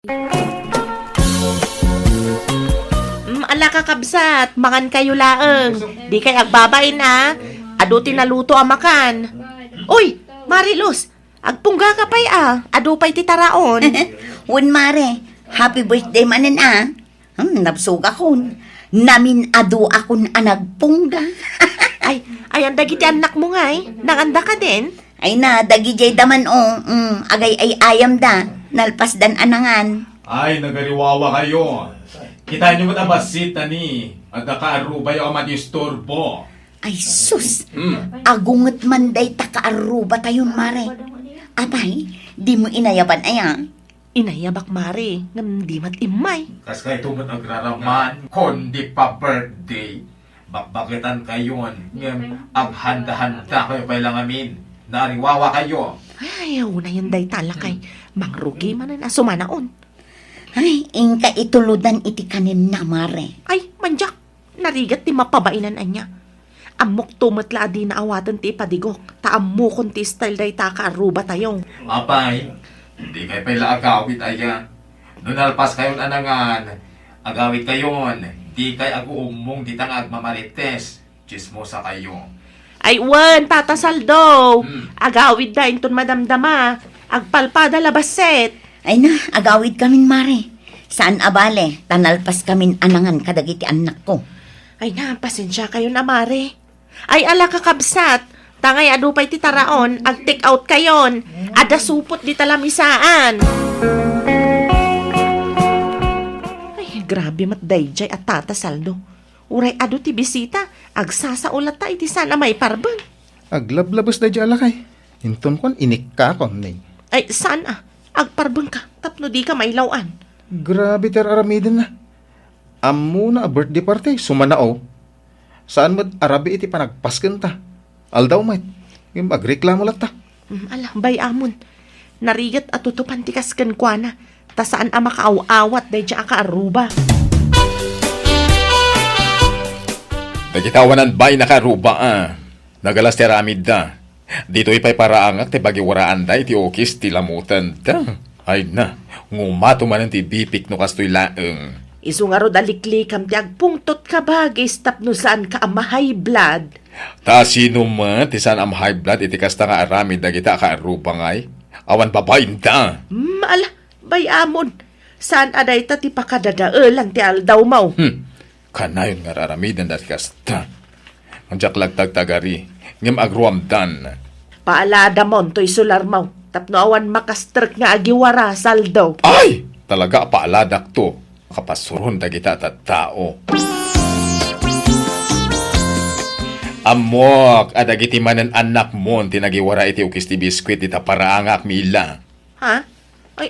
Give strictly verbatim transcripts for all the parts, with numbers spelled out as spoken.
Mm, ala, kakabsat, mangankayo laeng. Dikay agbabain, a. Adu ti naluto a makan. Uy, Mariluz, agpunggaka pay, a. Adu pay ti taraon. Wen, mare. Happy birthday manen, a. Hmm, nabsogakon. Namin-aduakon a nagpungga. Ay, ayan dagiti annakmo ngay? Nangandaka den? Ay na, dagidiay da man, o. Mm, agay-ay-ayamda. Nalpasdan a nangan. Ay, nagariwawakayo. Kitaenyo met a bassit, a ni, adda kaarrubayo a madisturbo. Ay, sus! Mm. Agunget man dayta kaarrubatayon, mare. Apay, dimo inayaban aya? Inayabak, mare, ngem di met immay. Kas kayto met agraraman, kundi pa-birthday. Bakbaketankayon, ngem aghanda-handakayo pay la ngamin. Nariwawakayo. Ay, unayen dayta, lakay. Mangrugi manen a sumanaon. Ay, inka itulodan iti kanenna, mare. Ay, mandiak. Narigat ti mapabainan ania. Ammokto met la a dina awaten ti ipadigok, ta ammokon ti style dayta a kaarrubatayo. Apay, dikay pay la agawid aya. No nalpaskayon a nangan, agawidkayon, dikay aguummong dita nga agmamarites. Tsismosakayo. Ay, wen, Tata Saldo. Hmm. Agawidda inton madamdama. Agpalpada la bassit. Ay na, agawidkamin, mare. Saan a bale, ta nalpaskamin a nangan kadagiti annakko. Ay na, pasensiakayon a, mare. Ay, ala, kakabsat, tangay adu pay ti taraon, ag-take outkayon. Adda supot dita lamisaan. Ay, grabe met daydiay a Tata Saldo. Uray adu ti bisita, agsasao latta iti saan a maiparbeng. Aglablabes daydiay a lakay. Inton kuan, inikkakon, ni. Ay, saan a. Agparbengka, tapno dika mailaw-an. Grabe ti ar-aramidenna. Ammona a birthday party, sumanao. Saan met a rabii iti panagpaskenta. Aldaw met. Ngem agreklamo latta. Mm, ala, bay-amon. Narigat a tutupan ti kas kenkuana, ta saan a makaaw-awat daydiay a kaarruba. Dagita awanan bay nakaarruba a. Nagalas ti aramidda. Ditoy pay paraangak ti pagiwaraanda iti ukis ti lamutenda. Ay na, ngumato manen ti bipik no kastoy laeng. Isu ngarud a liklikam ti agpungtot, kabagis, tapno saanka a ma-high blood. Ta sino met ti saan a ma-high blood iti kasta nga aramid dagita a kaarrubangay? Awan babainda. Hmm, ala, bay-amon. Saan a dayta ti pakadadaelan ti aldawmo? Hmm. Kanayon nga ar-aramidenda ti kasta. Diak lagtagtagari, ngem agruamdan. Paaladamon toy solarmo, tapno awan makastrek nga agiwara, Saldo. Ay! Talaga a paaladakto. Kapasuron dagita a tattao. Ammok a dagiti manen annakmon ti nagiwara iti ukis ti biskuit dita paraangak, Mila. Ha? Ay,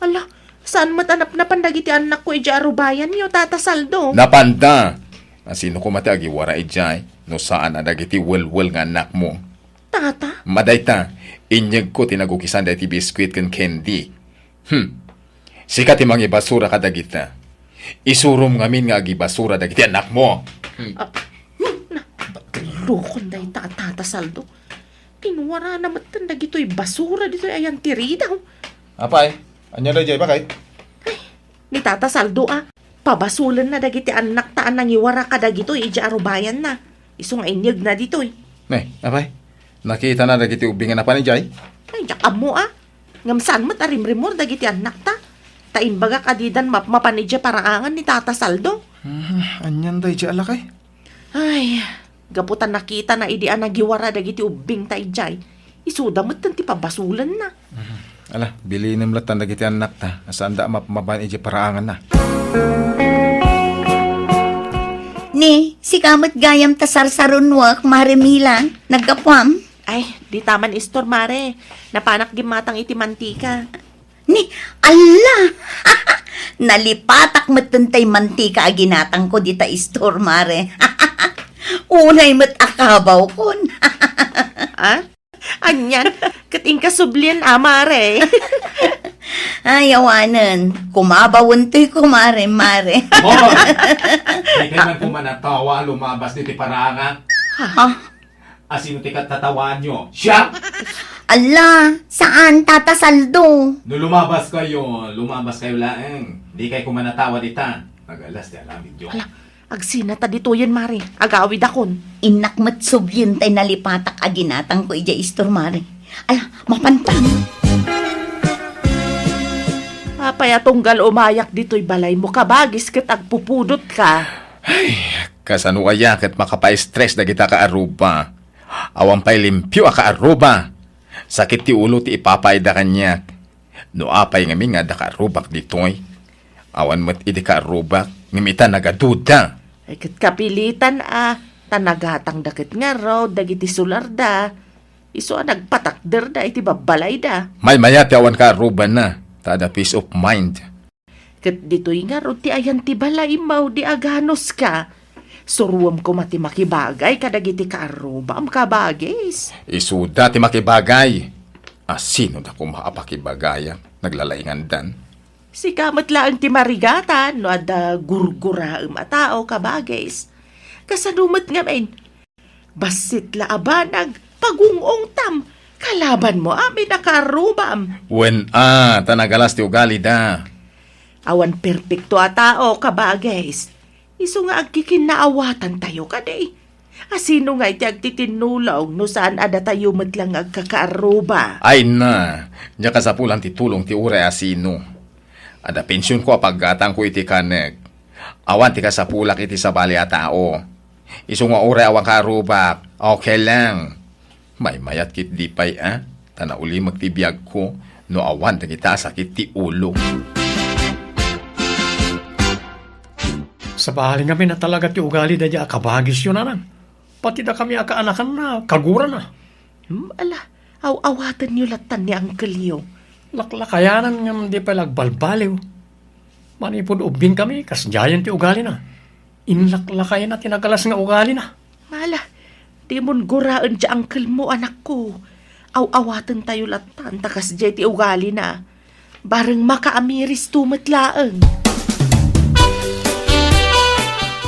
ala, saan met a napnapan dagiti annakko idiay arubayanyo, Tata Saldo? Napanda! Asino koma ti agiwara idiay no saan a dagiti welwel nga annakmo? Tata? Madayta, inyegko ti nagukisan daytoy biskuit ken candy. Hmm. Sika ti mangibasura kadagita. Isurom ngamin nga agibasura dagiti annakmo. Hmm. Ah, hmm, na, lukon dayta a Tata Saldo. Kinwarana metten dagitoy basura ditoy ayantirida, oh. Apay, ania daydiay, bakay? Ay, ni Tata Saldo, a. Pabasolenna dagiti annakta a nangiwara kadagitoy idiay arubayanna. Isu nga inyegna ditoy. Ne, apay? Nakitana dagiti ubbing a napan idiay? Ay, diak ammo, a. Ngem saan met a rimrimor dagiti annakta. Ta imbagak a didan mapmapan idiay paraangan ni Tata Saldo. Hmm, anian daydiay a lakay? Ay, gapu ta nakitana idi a nagiwara dagiti ubbingta idiay, isuda metten ti pabasolenna. Mhm. Ala, bilinem latta dagiti annakta, a saanda a mapmapan idiay paraanganna. Ni, sika met gayam ta sarsarunoek, Mare Mila, naggapuam? Ay, dita man istor, Mare. Napanak gimmatang iti mantika. Ni, alla! Nalipatak metten tay mantika a ginatangko dita istor, Mare. Unay met a kabawkon. Ah? Anian? Ket inka sublien, a, Mare? Ay, awanen. Kumabawen toy, kumare, Mare. Hoy! Dikay man koma natawa a lumabas ditoy paraangak. Ha? Asino ti katatawaanyo? Siak? Ala, saan, Tata Saldo? No lumabas kayo, lumabas kayo laeng. Di kayo kumanatawa dita. Nagalas ti aramid yo. Ala, agsina ta ditoyen, Mare. Agawidakon. Innak met sublien tay nalipatak a ginatangko idiay istor, Mare. Ala, mapantan. Apay a tunggal umayak ditoy balaymo, kabagis, ket agpupudotka? Ay, kasano aya ket makapaestres dagita kaarruba? Awan pay limpio a kaarruba. Sakit ti ulo ti ipapaayda kaniak. No apay ngamin nga adda kaarrubak ditoy? Awan met idi kaarrubak, ngem ita nagaduda. Ay, ket kapilitan a, ta nagatangda ket ngarud dagiti solarda. Isu a nagpatakderda iti babbalayda. Maymaya ti awan kaarrubana, ta adda peace of mind. Ket ditoy ngarud ti ayan ti balaymo idi aganuska. Suroem koma ti makibagay kadagiti kaarrubam, kabagis. Isuda ti makibagay. Asino da koma a pakibagayak? Naglalaingandan. Sika met laeng ti marigatan no adda gurguraem a tao, kabagis. Kasano met ngamin? Bassit la a banag, pagung-ungtam, kalabanmo amin a kaarrubam. Wen a, ta nagalas ti ugalida. Awan perpekto a tao, kabagis. Isu nga agkikinnaawatan tayo kadi. Asino nga iti agtitinnulong no saan a datayo met lang nga agkakaarruba? Ay na, nia kasapulan ti tulong ti uray asino. Adda pensionko a paggatangko iti kanek. Awan ti kasapulak iti sabali a tao. Isu nga uray awan kaarrubak, okay lang. Maymayat ket di pay a, ta naulimek ti biagko no awan dagita a sakit ti ulo. Sabali ngamin a talaga ti ugali daydiay a kabagisyo, nanang. Pati dakami a kaanakanna, kagurana. Hmm, ala, aw-awatenyo lattan ni angkelyo. Laklakayanan ngem di pay la agbalbaliw. Manipud ubbingkami, kasdiayen ti ugalina. Inlaklakayna ti nagalas nga ugalina. Ala, dimon guraen ti angkelmo, anakko. Aw-awatentayo lattan ta kasdiay ti ugalina. Bareng makaamiristo met laeng.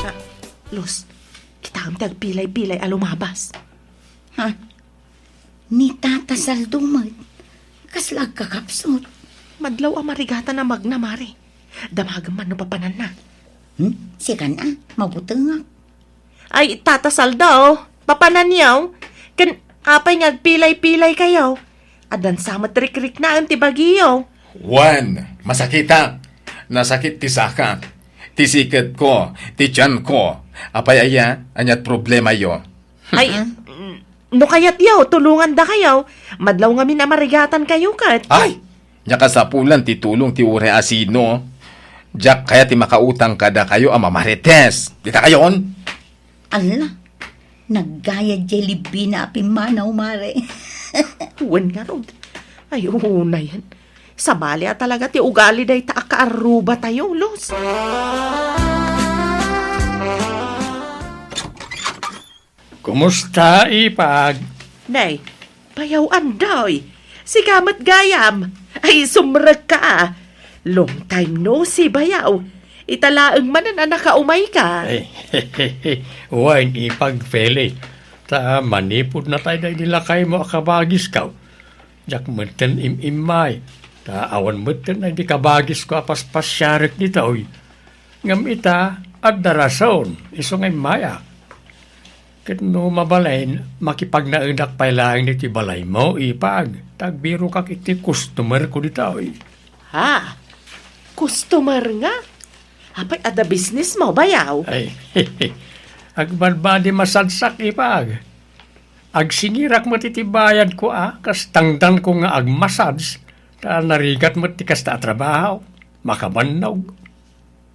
Ah, Luz, kitaem ti agpilay-pilay a lumabas. Ha? Ni Tata Saldo met, kasla agkakapsut. Madlaw a marigatan a magna, Mare. Damagem man no papananna. Hmm? Sikan a, mabutengak. Ay, Tata Saldo, papananyo? Ken apay nga agpilay-pilay kayo? Addan sa met rikriknaen ti bagiyo. Wen, masakitak. Nasakit ti sakak, ti siketko, ti tianko. Apay aya, aniat problemayo? Ay, mm, no kayatyo, tulongandakayo. Madlaw ngamin a marigatankayo ket. Ay! Nia kasapulan ti tulong ti uray asino. Diak kayat ti makautang kadakayo a mamarites. Dita kayon? Alla, naggayad jay libbina a pimmanaw, Mare. Wen ngarud. Ay, unayen. Sabali a talaga ti ugali dayta a kaarrubatayo, Luz. Kumusta, Ipag? Nay, bayaw Andoy. Sika met gayam. Ay, sumrekka a. Long time no see, bayaw. Ita laeng manen a nakaumayka. Ay, wen, Ipag Feli. Ta manipud natay daydi lakaymo a kabagisko. Diak metten im-immay, ta awan metten daydi kabagisko a paspasiarek ditoy. Ngem ita, adda rason, isu nga immayak. Ket no mabalin, makipagnaedak pay laeng ditoy balaymo, Ipag, ta agbirokak iti customerko ditoy. Ha? Customer nga? Apay, adda businessmo, bayaw? Ay, agbadbadi masadsak, Ipag. Agsingirak met iti bayadko a kas tangdanko nga agmassage, ta narigat met ti kasta a trabaho, makabannog.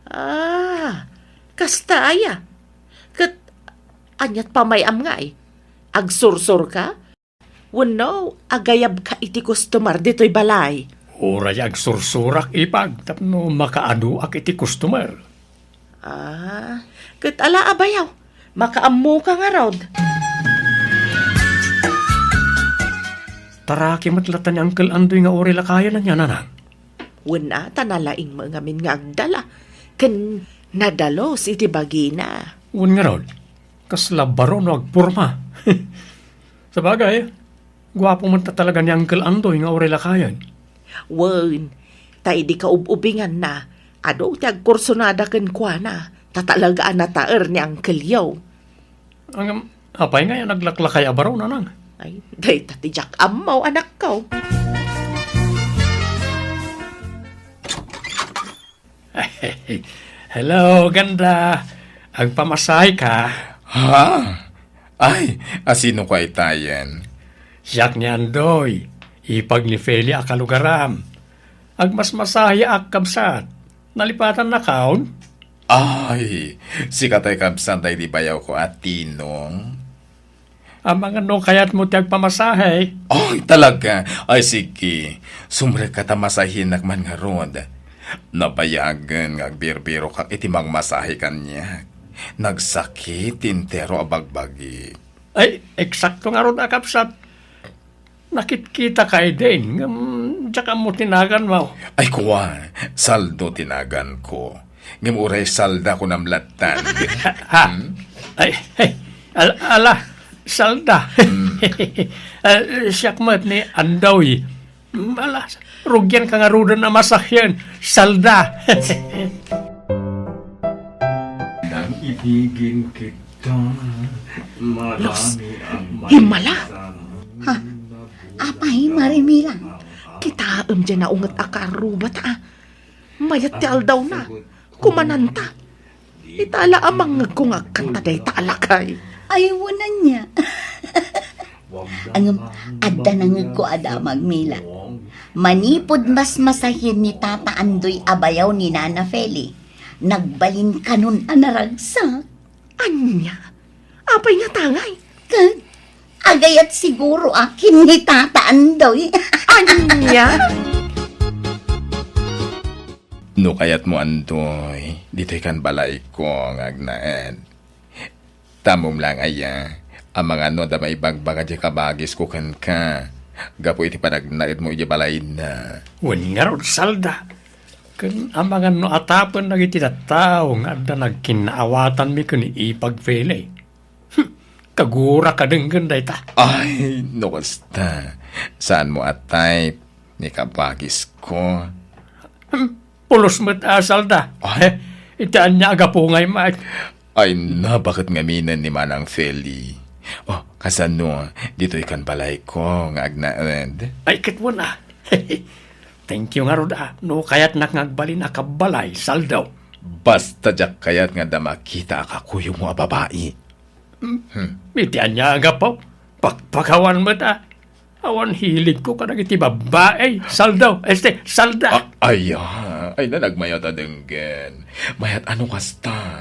Ah, kasta aya. Ket aniat pamay-am ngay? Agsursurka? Wenno agayabka iti customer ditoy balay? Uray agsursurak, Ipag, tapno makaaduak iti customer. Ah, ket ala a bayaw, makaammoka ngarud. Taraki met latta ni Uncle Andoy nga uray lakayen ania, nanang? Wen a, ta nalaing met ngamin nga agdala, ken nadalus iti bagina. Wen ngarud, kasla baro no agporma. Sabagay, Guapo man ta talaga ni Uncle Andoy nga uray lakayen. Wen, ta idi kaub-ubinganna, adu ti agkursunada kenkuana, ta talaga a nataer ni Uncle Yo. Ngem, apay ngay a naglaklakay a baro, nanang? Ay, dayta ti diak ammo, anakko. Hello, ganda. Agpamasahe ka? Ha? Ay, asino ka itayen? Siak ni Andoy, ipag ni Feli a kalugaram. Agmasmasaheak, kabsat. Nalipatannakon? Ay, sika tay kabsat daydi bayawko a Tinong. Amangan no kayatmo ti agpamasahe? Ay, talaga? Ay, sige. Sumrekka ta masahenak man ngarud. Nabayagen nga agbirbirokak iti mangmasahe kaniak. Nagsakit ti entero a bagbagi. Ay, eksakto ngarud a kabsat. Nakitkitaka idin, ngem diak ammo ti naganmo. Ay, kua, Saldo ti naganko. Ngem uray Salda kunam lattan. Ha? Hmm? Ay, ay, al-, ala, Salda. Hmm. Ah, siak met ni Andoy. Hmm, ala, rugianka ngaruden a masahen, Salda. Nang ibigin kita, Los, marami ang himala. Ha? Apay, Mare Mila? Kitaem diay naunget a kaarruba ta, a. Mayat ti aldawna. Kumananta. Ita la a mangngegko nga agkanta dayta a lakay. Ay, wen ania. Ngem, adda nangngegko a damag, Mila. Manipud masmasahen ni Tata Andoy a bayaw ni Nana Feli, nagbalinkanon a naragsak. Ania? Apay nga tangay? Ket agayat siguro a ken ni Tata Andoy. Ania? No kayatmo, Andoy, ditoy kan balayko nga agnaed. Tammom laeng aya, amangan no adda maibagbaga diay kabagisko kenka gapu iti panagnaedmo idiay balayna. Wen ngarud, Salda. Ken amangan no atapen dagiti tattao nga adda nagkinnaawatanmi ken ni Ipag Feli. Hmm, kagurak a denggen dayta. Ay, no kasta, saanmo a type ni kabagisko. Hmm, pulos met a, Salda. Ay. Eh, iti ania a gapu ngay, Mike? Ay, nabaket ngamin ni Manang Feli. Oh, kasano, ditoy kan balayko nga agnaed? Ay, ket wen a. Thank you ngarud a, no kayatnak nga agbalin a kabbalay, Saldo. Basta diak kayat nga adda makita a kakuyogmo a babai. Hmm. Hmm. Iti ania a gapu? Pakpakawan met a. Awan hiligko kadagiti babbai, Saldo, este, Salda. Ah, ay, ah, ay, na nagmayat a denggen. Mayat a no kasta.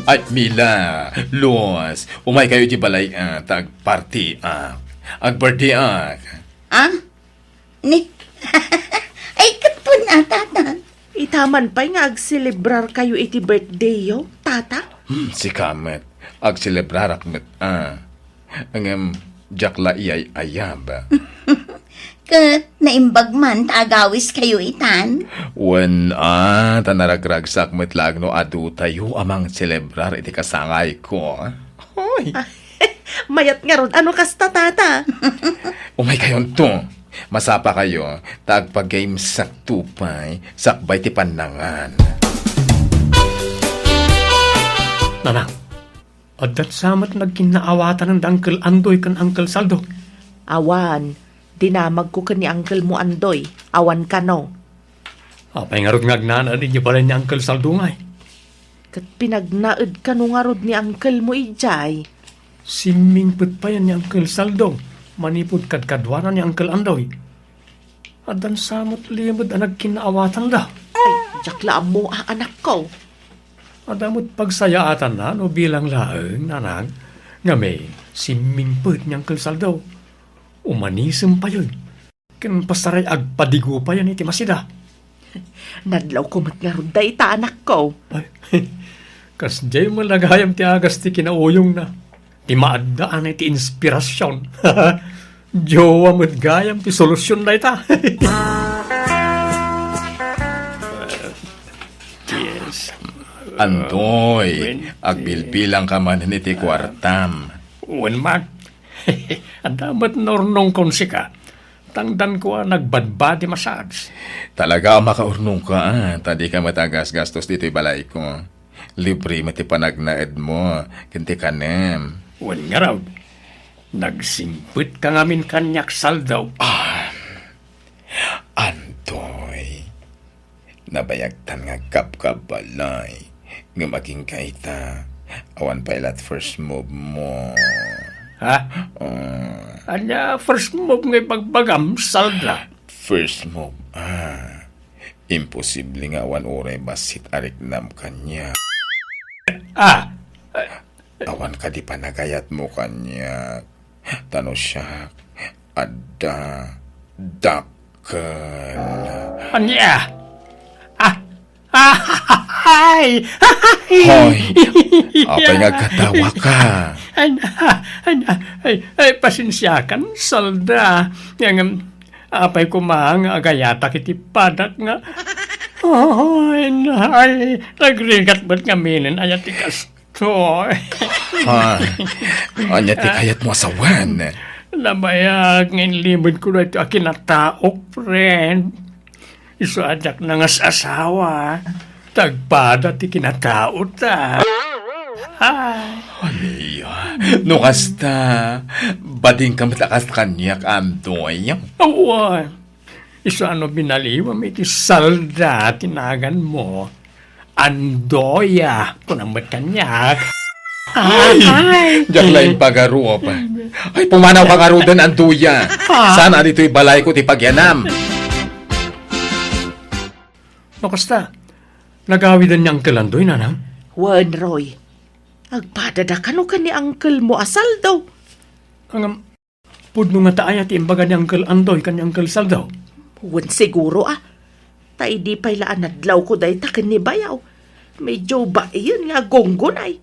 Ay, Mila, Luz, umay kayo iti balay, ah, ta agparty, ah. Agparty, ah. Ah? Ni? Ay, ket wen a, Tata. Ita man pay nga agselebrar kayo iti birthday yo, Tata? Hmm, sika met. Agselebrarak met, ah. Ngem, diak la iyay-ayab. Ket naimbag man ta agawis kayo itan? Wen, ah, ta naragragsak met laeng no adu tayo a mangselebrar iti kasangayko. Hoy! Mayat ngarud a no kasta, Tata. Umay kayonto. Masapa kayo, ta agpagaymsak to pay, sakbay ti pannangan. Nanang, addan sa met nagkinnaawatan da Uncle Andoy ken Uncle Saldo? Awan, dinamagko ken ni Uncle mo Andoy, awan kano. Apay ngarud nga agnanaed idiay balay ni Uncle Saldo ngay? Ket pinagnaed kano ngarud ni Uncle mo idiay? Simmingpet payen ni Uncle Saldo manipud kadkaduana ni Uncle Andoy. Addan sa met limed a nagkinnaawatanda. Ay, diak la ammo a, anakko. Adda met pagsayaatanna no bilang laeng, nanang, ngamin, simmingpet ni Uncle Saldo. Umanisem payen. Ken pasaray agpadigo payen iti masida. Nadlawko met ngarud dayta, anakko. Ay, kasdiay met la gayam ti agas ti kinauyongna. Ti maaddaan iti inspirasyon. Jowa met gayam ti solusion dayta. Yes. Andoy, agbilbilangka manen iti kuartam. Wen man. Adda met naurnongkon sika. Tangdanko a nagbadbadi massage. Talaga a makaurnongka, a, ta dika met agasgastos ditoy balayko. Libre met ti panagnaedmo ken ti kanem. Wen ngarud, nagsingpetka ngamin kaniak, Saldaw. Ah, Antoy, nabayagtan nga agkabkabbalay, ngem agingga ita, awan pay la't first move mo. Ha? Ah. Ania first move nga ibagbagam, Salda? First move, ah. Imposible nga awan uray bassit a riknam kaniak. Ah! Awan kadi panagayatmo kaniak. Ta no siak, adda, dakkel. Ania? Ah! Ah! Ay! Hoy! Apay nga agkatawaka? Ay, ay, ay, ay, pasensiakan, Salda. Ngem, apay koma nga agayatak iti padak nga, ay, ay, nagrigat met ngaminen, aya ti kas-, Toy. Ha? Ania ti kayatmo a sawen? Nabayag nga inlimedko daytoy a kinataok, friend. Isu a diak nangas-asawa. Ta agpada ti kinataota. Ay. Ania? No kasta, badingka met a kas kaniak, Antoy. Awan. Isu a no binaliwem iti Salda ti naganmo, Andoya, kunam met kaniak. Ay! Ay! Diak la impagarup. Ay, pumanawka ngaruden, Andoya. Ah. Saan a ditoy balayko ti pagyanam? No kasta, nagawiden ni Uncle Andoy, nanang? Wen, Roy. Agpadada kano ken ni uncle mo a Saldaw. Ngem, Pudno ngata aya ti imbaga ni Uncle Andoy ken ni Uncle Saldaw? Wen siguro a. Ta idi pay la a nadlawko dayta ken ni bayaw, medyo baien nga agunggunay.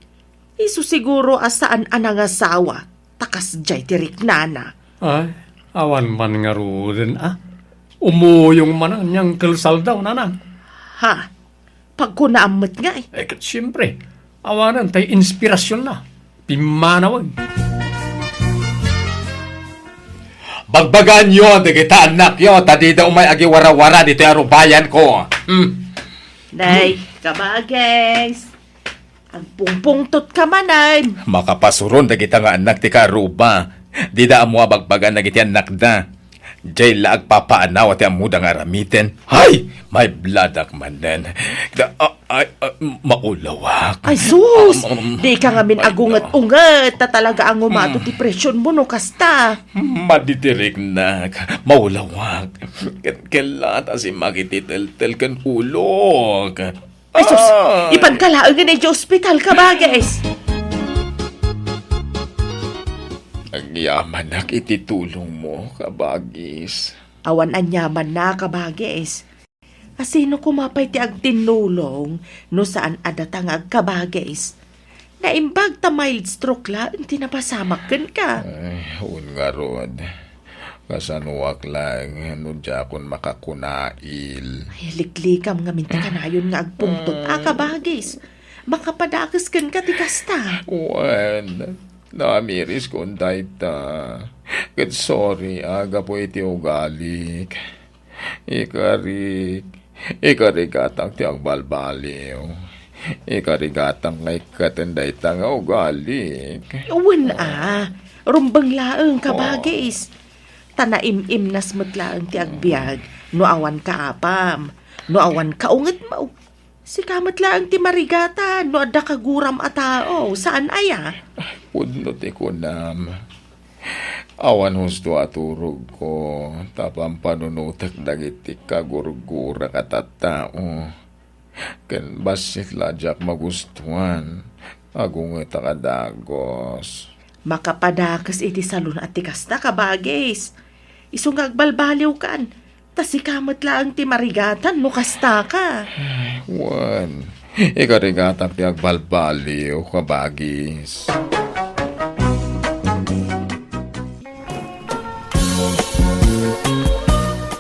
Isu siguro a saan a nangasawa, ta kasdiay ti riknana. Ay, awan man ngaruden a. Umuyong man ni Uncle Saldaw, nanang. Ha? Pagkunaam met ngay. Eh, ket siempre, awanen tay inspirasionna. Pimmanawen. Bagbagaenyo dagita annakyo, ta dida umay agiwarawara ditoy arubayanko. Hmm. Nay, kabages. Agpungpungtotka manen. Makapasuron dagita nga annak ti kaaruba. Dida ammo a bagbagaan dagiti annakda. Diay la agpapaanaw ti ammoda nga aramiden. Hay! Maibladak manen. Da, a, ay, a, maulawak. Ay, sus! Um, um, Dika ngamin ay, agunget-unget, ta talaga a ngumato Mm. ti presyonmo no kasta. Madidiriknak, maulawak. Ket kella ta simmak iti teltel ken ulok. Ay, sus! Ah. Ipanka laengen idiay ospital, kabagis. Agyamanak iti tulongmo, kabagis. Awan aniamanna, kabagis. A sino koma pay ti agtinnulong no saan a data nga agkabagis? Naimbag ta mild stroke laeng ti napasamak kenka. Ay, wen ngarud. Kasanoak laeng no diakon makakunail. Ay, liklikam ngamin ti kanayon nga agpungtot a kabagis. Makapadakes kenka ti kasta. Wen, namiriskon dayta. Ket sorry a gapu iti ugalik. Ikarik, ikarigatak ti agbalbaliw. Ikarigatak nga ikkaten dayta nga ugalik. Wen a, rumbeng laeng, kabagis. Ta naim-imnas met laeng ti agbiag no awan kaapam, no awan kaungetmo. Sika met laeng ti marigatan no adda kaguram a tao, saan aya? Pudno ti kunam. Awan husto a turogko, ta pampanunotek dagiti kagurgurak a tattao. Ken bassit la diak magustuan, agungetak a dagus. Makapadakes iti salun a ti kasta, kabagis. Isu nga agbalbaliwkan, ta sika met laeng ti marigatan no kastaka. Wen, ikarigatak ti agbalbaliw, kabagis.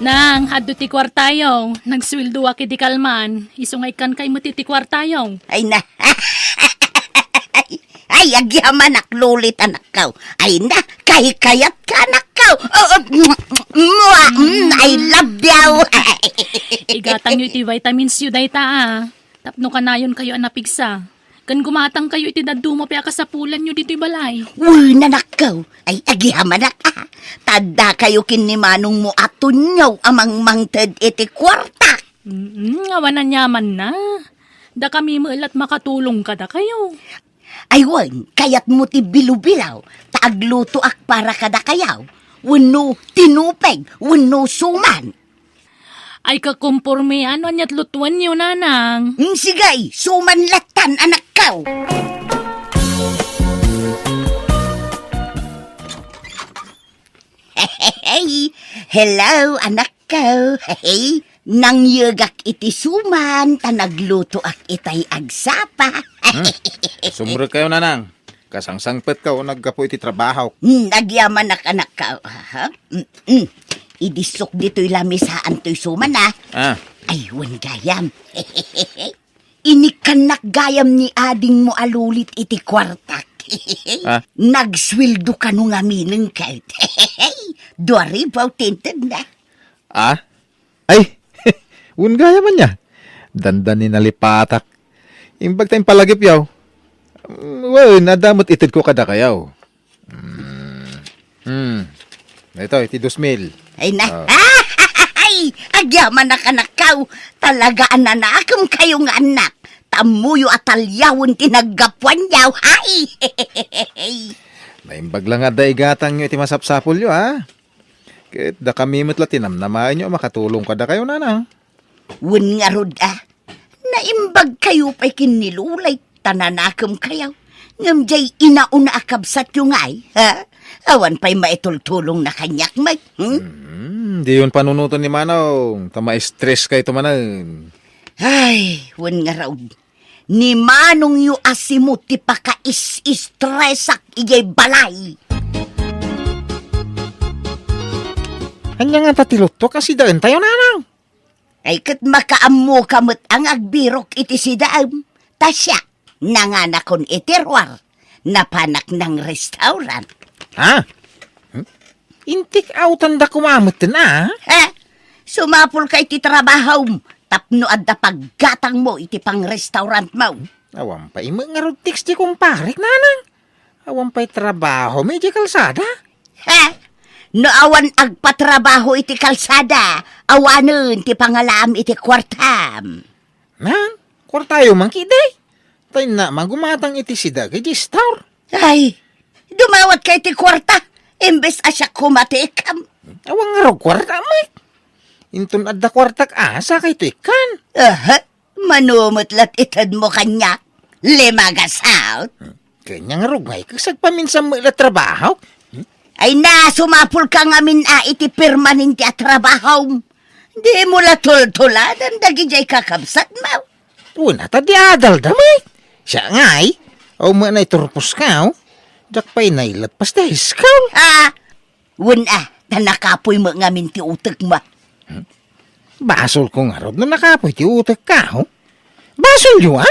Nang, adto ti kuartayo. Nagsueldoak idi kalman. Isu nga ikkankay met iti kuartayo. Ay na. Ay, agyamanak, Lulit, anakko. Ay na, kahikayatka, anakko. Oh, oh, mua, mm, I love you. Igatangyo iti vitamins yo dayta, a. Tapno kanayonkayo a napigsa. Ken gumatangkayo iti dadduma pay a kasapulanyo ditoy balay. Wen, anakko. Ay, agyamanak, a. Ta addakayo ken ni manongmo a tunyaw a mangmangted iti kuartak. Mm, awan aniamanna. Dakami met la't makatulong kadakayo. Ay wen, kayatmo ti bilobilaw, ta aglutoak para kadakayo. Wenno tinupeg, wenno suman. Ay, kakomporme, ano ania't lutuenyo, nanang? Mm, sige, suman lattan, anakko. Hello, anakko. Nangyegak iti suman, ta naglutoak itay agsapa. Hmm? Sumrekkayo, nanang. Kasangsangpetka o naggapu iti trabaho? Hmm, agyamanak, anakko. Aha. Mm, mm. Idissok ditoy lamisaan toy suman, a. Ah. Ay, wen gayam. Inikkannak gayam ni adingmo a Lulit iti kuartak. Ah. Nagsueldo kano ngamin ket. Dua ribu ti intedna. Ah? Ay, wen gayam ania. Dandani nalipatak. Imbag ta impalagipyo. Mm, wen, adda met itedko kadakayo. Mm. Hmm. Ito, iti dos mil. Ay na. Ah. Ay, agyamanak, anakko. Talaga a nanakemkayo nga annak. Tammoyo a talyawen ti naggapuanyo. Ay! Naimbag la nga adda igatangyo iti masapsapulyo, a. Ket dakami met la ti namnamaenyo a makatulong kadakayo, nanang. Wen ngarud, a. Naimbagkayo pay ken ni Lulay ta nanakemkayo. Ngem diay inauna a kabsatyo ngay, ha? Awan pay maitultulongna kaniak met, hmm? Hmm, diyon panunoten ni Manong, ta ma-stress kayto manen. Ay, wen ngarud. Ni Manongyo a Simo ti pakaisistresak idiay balay. Ania ngata ti luttuak a sidaentayo, nanang? Ay, ket makaammoka met a nga agbirok iti sidaem. Ta siak, nanganakon iti ruar, napanak nang restaurant. Ha? Hmm? Intik-outanda koma metten, a? Ha? Sumapulka iti trabahom tapno adda paggatangmo iti pangrestaurantmo. Awan pay met ngarud text ti kumparek, nanang. Awan pay trabahomi idiay kalsada? Ha? No awan agpatrabaho iti kalsada, awanen ti pangalaam iti kuartam. Nang, kuartayo man ketdi. Ta innak man gumatang iti sidaek idiay store. Ay, dumawatka iti kuarta, imbes a siak koma ti ikkam. Awan ngarud kuarta met. Inton adda kuartak a, sakayto ikkan. Aha, mano met la't itedmo kaniak. Lima gasut. Hmm. Ken ania ngarud ngay, kas agpaminsan met la trabahok? Hmm? Ay na, sumapulka ngamin a iti permanente a trabahom. Dimo la tultuladan dagidiay kakabsatmo. Wen a ta di adalda met. Siak ngay, awan met naiturposka, o. Diak pay naileppas ti high school. Ah, wen a, ta nakapuy met ngamin ti utekmo. Hmm? Basolko ngarud no nakapuy ti utekko, o. Basolyo, a?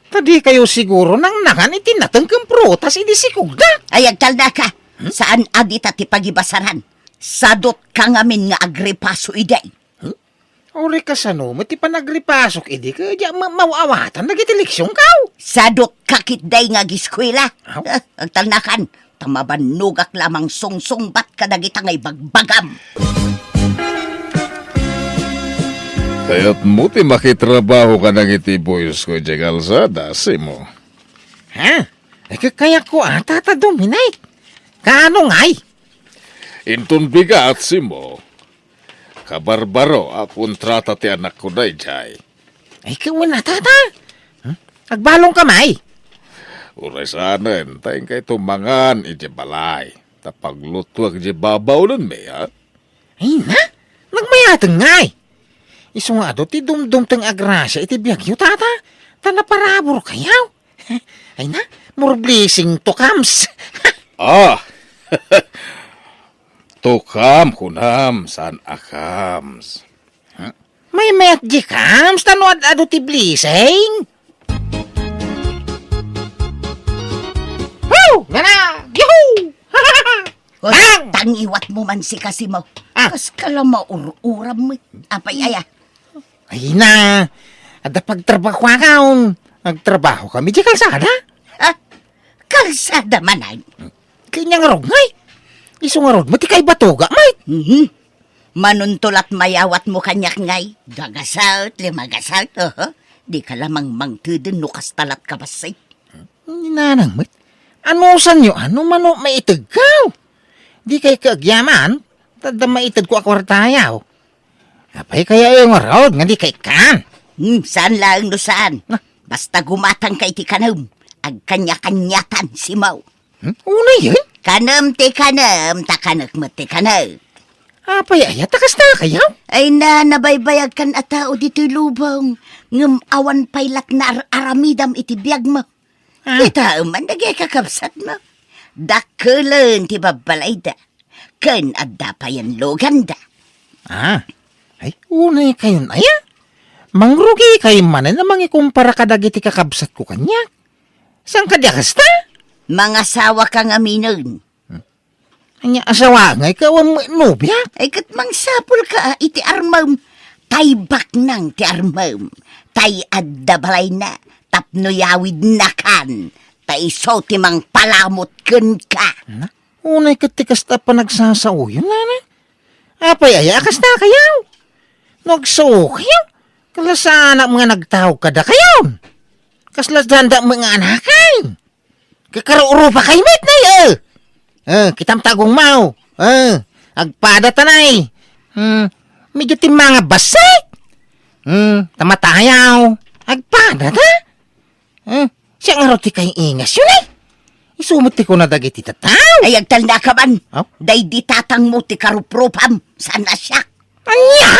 Ta dikayo siguro nangnangan iti nateng ken prutas idi sikogda. Ay, agtalnaka. Hmm? Saan a dita ti pagibasaran. Sadotka ngamin nga agripaso idi. Hmm? Uray kasano met ti panagripasok idi ket diak met maaw-awatan dagiti leksionko? Sadotka ketdi nga ageskuela. Aw. Eh, agtalnakan, ta mabannogak la a mangsungsungbat kadagita nga ibagbagam. Kayatmo ti makitrabaho kadagiti boysko idiay kalsada, Simo? Ha? Ay, kayatko a, Tata Dominic. Kaano ngay? Inton bigat, Simo. Kabarbaro a kontrata ti anakko daydiay. Ay, kauna, Tata. Hmm? Agbalongka, may? Uray saanen, ta inkay tumangan idiay balay. Ta paglutuak idiay babaw, unay, ha? Ay na, nagmayateng ngay. Isu nga adu ti dumdumteng a grasia iti biagyo, Tata. Ta naparaburkayo. Ay na, more blessing to comes. Ah! To come, kunam, saan a comes. Huh? Maymayat di comes, ta no ad-adu ti blessing. Ngiwatmo man si Kasimo. Ah. Kas kala maur-uram met. Apay aya? Ay na, adda pagtrabahoakon. Nagtrabaho kami di kalsada. Ha? Kalsada manen? Kanya nga rugngay. Isu nga rugmo ti kaibatuga, Mike. Mhm. Manuntulat mayawatmo kaniak ngay. Dagasat, limagasat, oho. Di ka lamang mangteden no kastalat ka bassit. Ni nanang met, anusanyo, ano mano maitegkaw? Di kay kaagyaman, tadda maitegko a kuartayaw. Apay kaya yung ngarud nga di kay kan? Hmm, saan laeng no saan? Na? Basta gumatang kay ti kanem, agkanya-kanyatan simaw. Hmm? Una yan? Kanem ti kanem, ta kanek met ti kanek. Apay aya, ta kasta kayaw? Ay na, nabaybayag kan a tao ditoy lubong, ngem awan pay lat naar-aramidam iti biagmo. Ah. Ita man dagiti kakabsatmo. Dakkelen ti babbalayda, ken adda payen luganda. Ah, ay, unay kayon aya? Mangrugi kayo manen a mangikumpara kadagiti kakabsatko kaniak. Saan ka di kasta? Mangasawa ka ngaminen. Anya asawa ngay ka awan met nobia? Ay, ket mangsapul ka, ah, iti armem. Tay baknang ti armem. Tay adda balayna. Tapno yawidnakan. Ta isu ti mangpalamut kenka. Na? Unay ket ti kasta panagsasaoyon, nana? Apay aya a kasta kayaw? No agsuo kayo, kalasanak nga nagtaog kada kayon. Kasla dandak nga anakan. Kakarurupa kay met na, eh. Eh, kitam tagong mau. Eh, agpada tanay. Hmm, medyo timmanga bassit. Hmm, tamatayaw. Agpada ta? Eh, siya nga ti kay ingas yun, eh. Isumot ti kuna dagiti tataw. Ay, agtalna ka man. Oh? Day di tatang mo ti karuprupam. Saan na siya? Ania?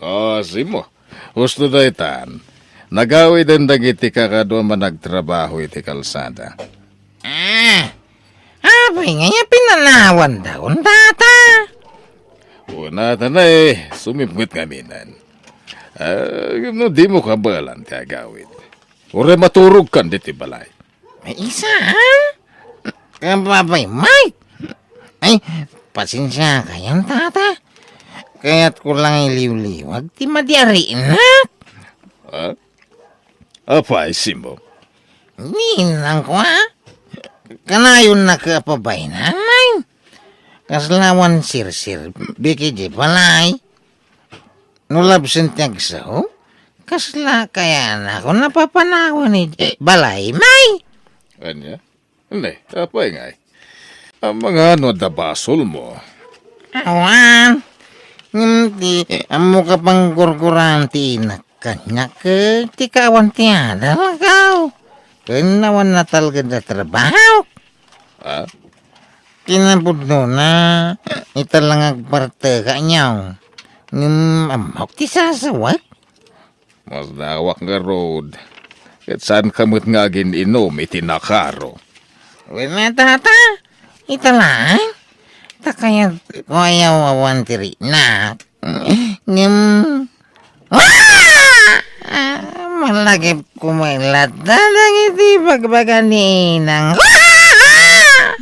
Oh, simo. Husto daytan. Nagawiden dagiti kakadua managtrabaho iti kalsada. Ah, apay nga ya pinanawan daon, tata? Una, tanay, sumipnget nga minan. Ah, no di mo kabalan ti agawid. Uray maturog kan diti balay. Ay, isa, ha? Kababay, Mike! Ay, pasensia kayon, tata. Kayat ko lang iliwliwag ti madiarinak. Ha? Apay, Simo? Ninang ko, ha? Kanayon na ka pabaynan, Mike. Kaslawan sirsir, biki di balay. No labsen ti agsaw, kasla kayan ako napapanawan iti balay, May? Ania? Ne, apay ngay? Ang mga ano da basol mo? Awan. Ngem ti ammo ka pangkurkuran ti inak kaniak, ket ti kawan ti adal, kaw. Ken awan natalged a trabaho. Ah? Kinapudnona, ita lang agpartek kaniak. Ngem ammok ti sasawek. Masdawak ngarud. Ket saan ka met nga agin-inum iti nakaro? Wen, tata, ita lang. Ta kayat ko a yawawan ti rinak. Ngem, ah! Ah, malagip ko met latta dagiti bagbaga ni inang. Ah!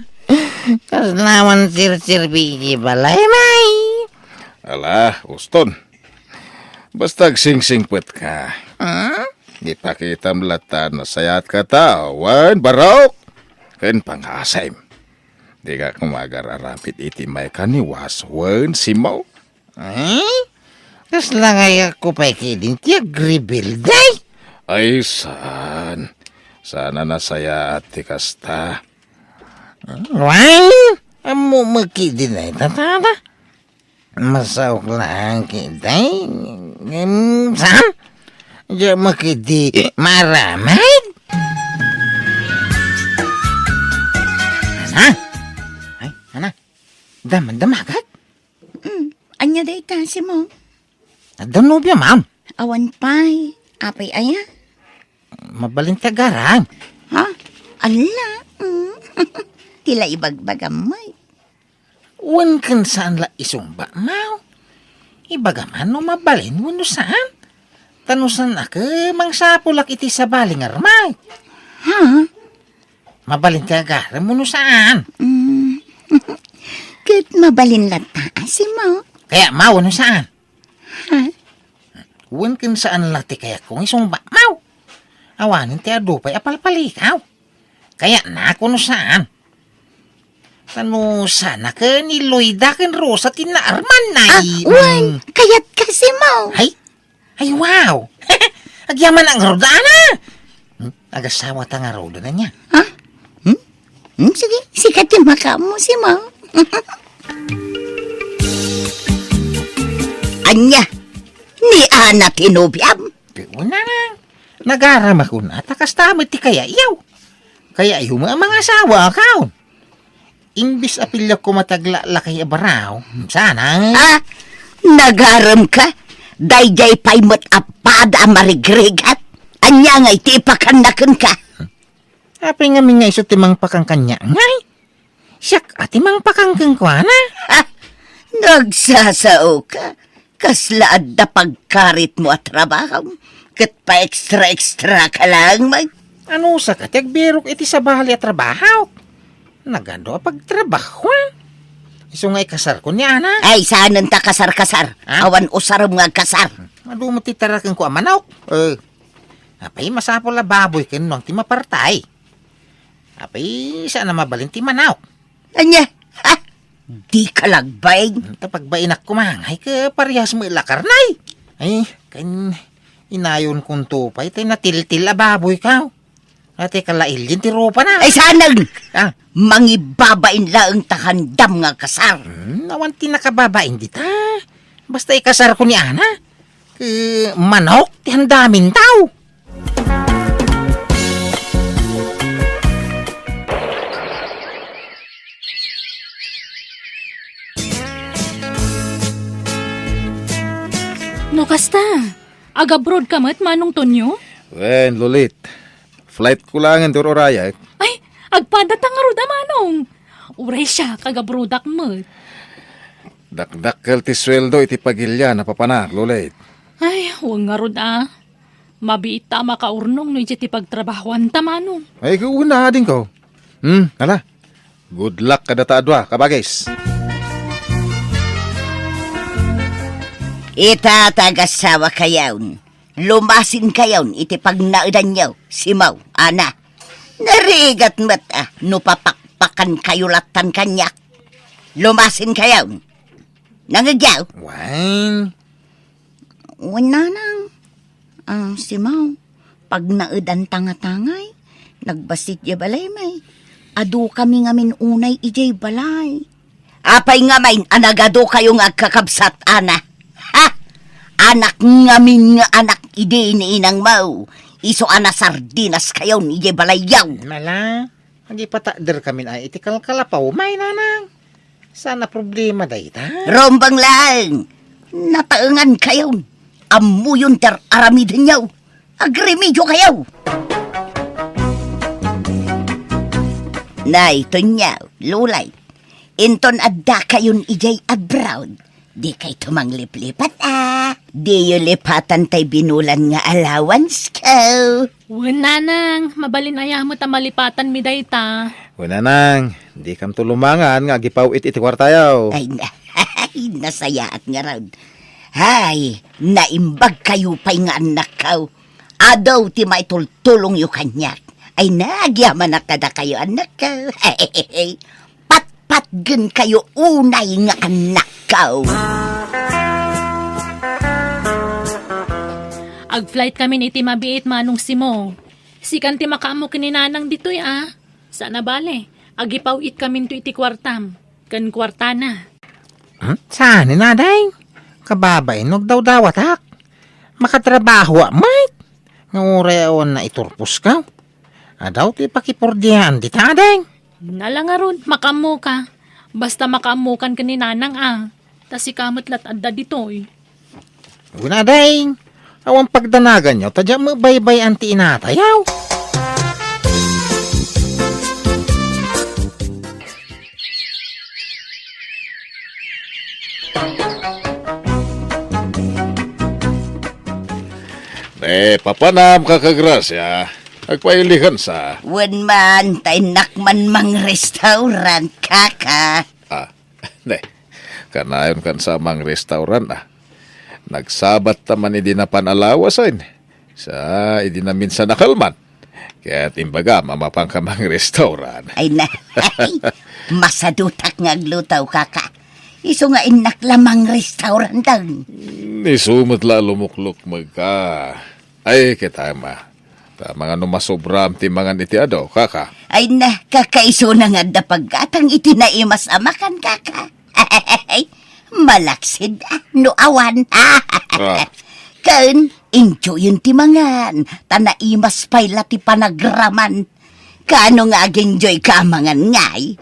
Kaslawan sirsirbi iti balay, May. Ala, uston. Basta agsingsingpet ka. Hmm? Ipakitam latta no sayatka tao, wen barok ken pangasem. Dika koma agar-aramid iti maikaniwas wen Simo. Eh? Kasla nga ayak ko pay kidin ti agrebelde? Ay, saan? Sana nasayaat ti kasta. Wen, ammo makidin ay tatata. Masaok laeng kidin. Em, saan? Diak makidi maramid? Ana? Ay, ana? Daman damagat? Mm, ania dayta, Simo? Adda nobia, ma'am? Awan pay. Apay aya? Mabalin ti agarang. Ha? Ala, mm. Ti la ibagbagam, May. Wen ken saan la isungbat, ma'am? Ibaga man no mabalin wenno saan? Ta no saan a ket mangsapulak iti sabali nga rumay. Ha? Mabalin ti agarem wenno saan? Mm. Ket mabalin latta, a, Simo. Kaya, maw, wenno saan? Ha? Wen ken saan la ti kayatko nga isungbat, maw. Awanen ti adu pay a palpalikaw. Kaya na, wenno saan? Tano sana ken ni Loida ken Rosa ti naarman na. Ah, wen, mm, kayatka, Simo. Ay, Ay, wow! Agyamanak ngarud, Ana! Hmm? Agasawata ngarud, ania? Ha? Hmm? Hmm, sige, sika ti makaammo, Simo. Ania? Ni Ana ti nobiam? Di, wala na. Nagaramak, una, ta kasta met ti kayayo. Kayayo met a mangasawa, akaw. Imbes a piliak koma ti aglaklakay a baraw, sana. Ah, nagaremka? Daydiay pay met a pada a marigrigat? Ania ngay ti ipakanna kenka? Apay ngamin nga isu ti mangpakan kaniak, ngay? Siak a ti mangpakan kenkuana? Ah, nagsasaoka? Kasla adda pagkaritmo a trabaho, ket pa-extra-extra ka laeng met. Anusaka ti agbirok iti sabali a trabaho? Nagadu a pagtrabahoan. Isu nga ikasarko ni Ana. Ay, saanen ta kasar-kasar. Ha? Awan usarem nga agkasar. Adu met ti tarakenko a manok. Eh, apay masapul a baboy ken nuang ti mapartay? Apay, saan a mabalin ti manok? Ania? Ha? Dika lagbay? Ta pagbainak koma, ay, ket parehas met la karne. Ay, ken inayonkonto pay, tay natiltil a baboyko. Ati kalailin ti rupana. Ay, saanen! Ah. Mangibabain laeng ta handam nga kasar. Hmm, awan ti nakababain dita. Basta ikasarko ni Ana. Ket manok ti handamin tao. No kasta, agabrodka met, Manong Tonyo? Wen, Lolit. Flightko laengen ti ur-urayek. Ay, agpadata ngarud a, Manong. Uray siak, agabrodak met. Dakdakkel ti sueldo iti pagilian a papanak, Lolit. Ay, wen ngarud a. Mabiitta a makaurnong no idiay ti pagtrabahoanta, Manong. Ay, ket wen a, adingko. Hmm, ala. Good luck kadata a dua, kabagis. Ita, ta agasawakayon. Lumasinkayon iti pagnaedanyo, Simo, Ana. Narigat met a no papakpakankayo lattan kaniak. Lumasinkayon. Nangegyo? Wen. Wen, Nanang. Ah, Simo, pagnaedanta ngata ngay, nagbassit diay balay, may. Adukami ngamin unay idiay balay. Apay ngamin a nagadukayo nga agkakabsat, Ana? Ha? Anak ngamin nga anak idi ni inangmo. Isu a nasardinaskayon idiay balayyo. Ala, agipatakderkamin ay iti kalkalapaw, may, Nanang. Saan a problema dayta? Rumbeng laeng. Nataengankayon. Ammoyon ti ar-aramidenyo. Agremediokayo. Nay, Tonyo, Lulay, inton addakayon idiay abroad, dikayto mangliplipat a. Diyo lipatan tay binulan nga allowance ko. Wen, Nanang, mabalin aya met a malipatanmi dayta. Wen, Nanang, dikamto lumangan nga agipaw-it iti kuartayo. Ay, na-, nasayaat ngarud. Hay, naimbagkayo pay nga annakko. Adu ti maitultulongyo kaniak. Ay, nagyamanak kadakayo, annakko. Patpatgenkayo unay nga annakko. Agflightkamin iti mabiit, Manong Simo. Sikan ti makaammo ken ni Nanang ditoy a. Saan a bale, agipaw-itkaminto iti kuartam ken kuartana. Hmm? Saan, Ading? Kababain no agdawdawatak. Makatrabahoak met. Nga uray awan naiturposka. Adu ti pakipurdiaan dita, Ading. Ala ngarud, makaammoka. Basta makaammokan ken ni Nanang a. Ta sika met la't adda ditoy. Wen, Ading, awan pagdanaganyo, ta diak met baybay-an ti inatayo. Eh, papanam, Kaka Gracia. Agpailikan sa. Wen man, ta innak man mangrestaurant, kaka. Ah, ne. Kanayon kan sa mangrestaurant, ah. Nagsabat ta man idi napan alawasen. Sa idi naminsan a kalman. Ket imbagam a mapanka mangrestaurant. Ay na, ay, masadutak nga agluto, kaka. Isu nga innak la mangrestaurant dang. Isu met la a lumuklukmeg ka. Ay, kita ma. Ta mangano masobram ti mangan iti adu, kaka? Ay na, kakaisuna nga adda paggatang iti naimas a makan, kaka. Malaksid, ah, no awan. Ah. Ken, enjoyen ti mangan, ta naimas pay la ti panagraman. Kaano nga ag-enjoy ka a mangan ngay?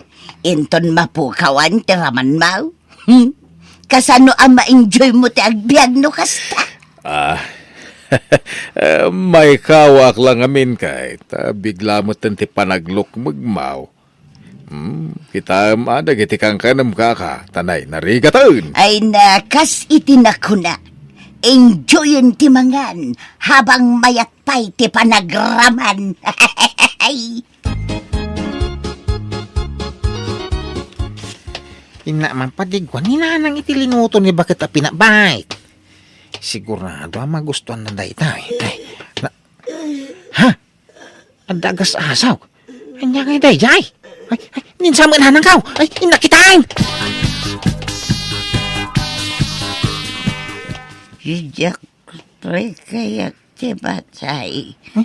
Inton mapukawan ti raman mo? Hmm? Kasano a ma-enjoy mo ti agbiag no kasta? Ah, eh, maikawaak la ngamin kay, ta bigla met ti panaglukmeg mo. Hmm, kitaem a dagiti kankanem, kaka, ta nainarigaten. Ay na, kas iti nakuna, enjoyen ti mangan habang mayat pay ti panagraman. Inna man padigwan ni Nanang iti linuto ni Baket a pinabait. Sigurado a magustuanna dayta. Ay, na, ha? Adda agas-asaw. Ania ngay daydiay? Ay, ay, ninsamen Nanang kaw. Ay, inna kitaen. Diak, pre, kayat Ti patay. Hmm?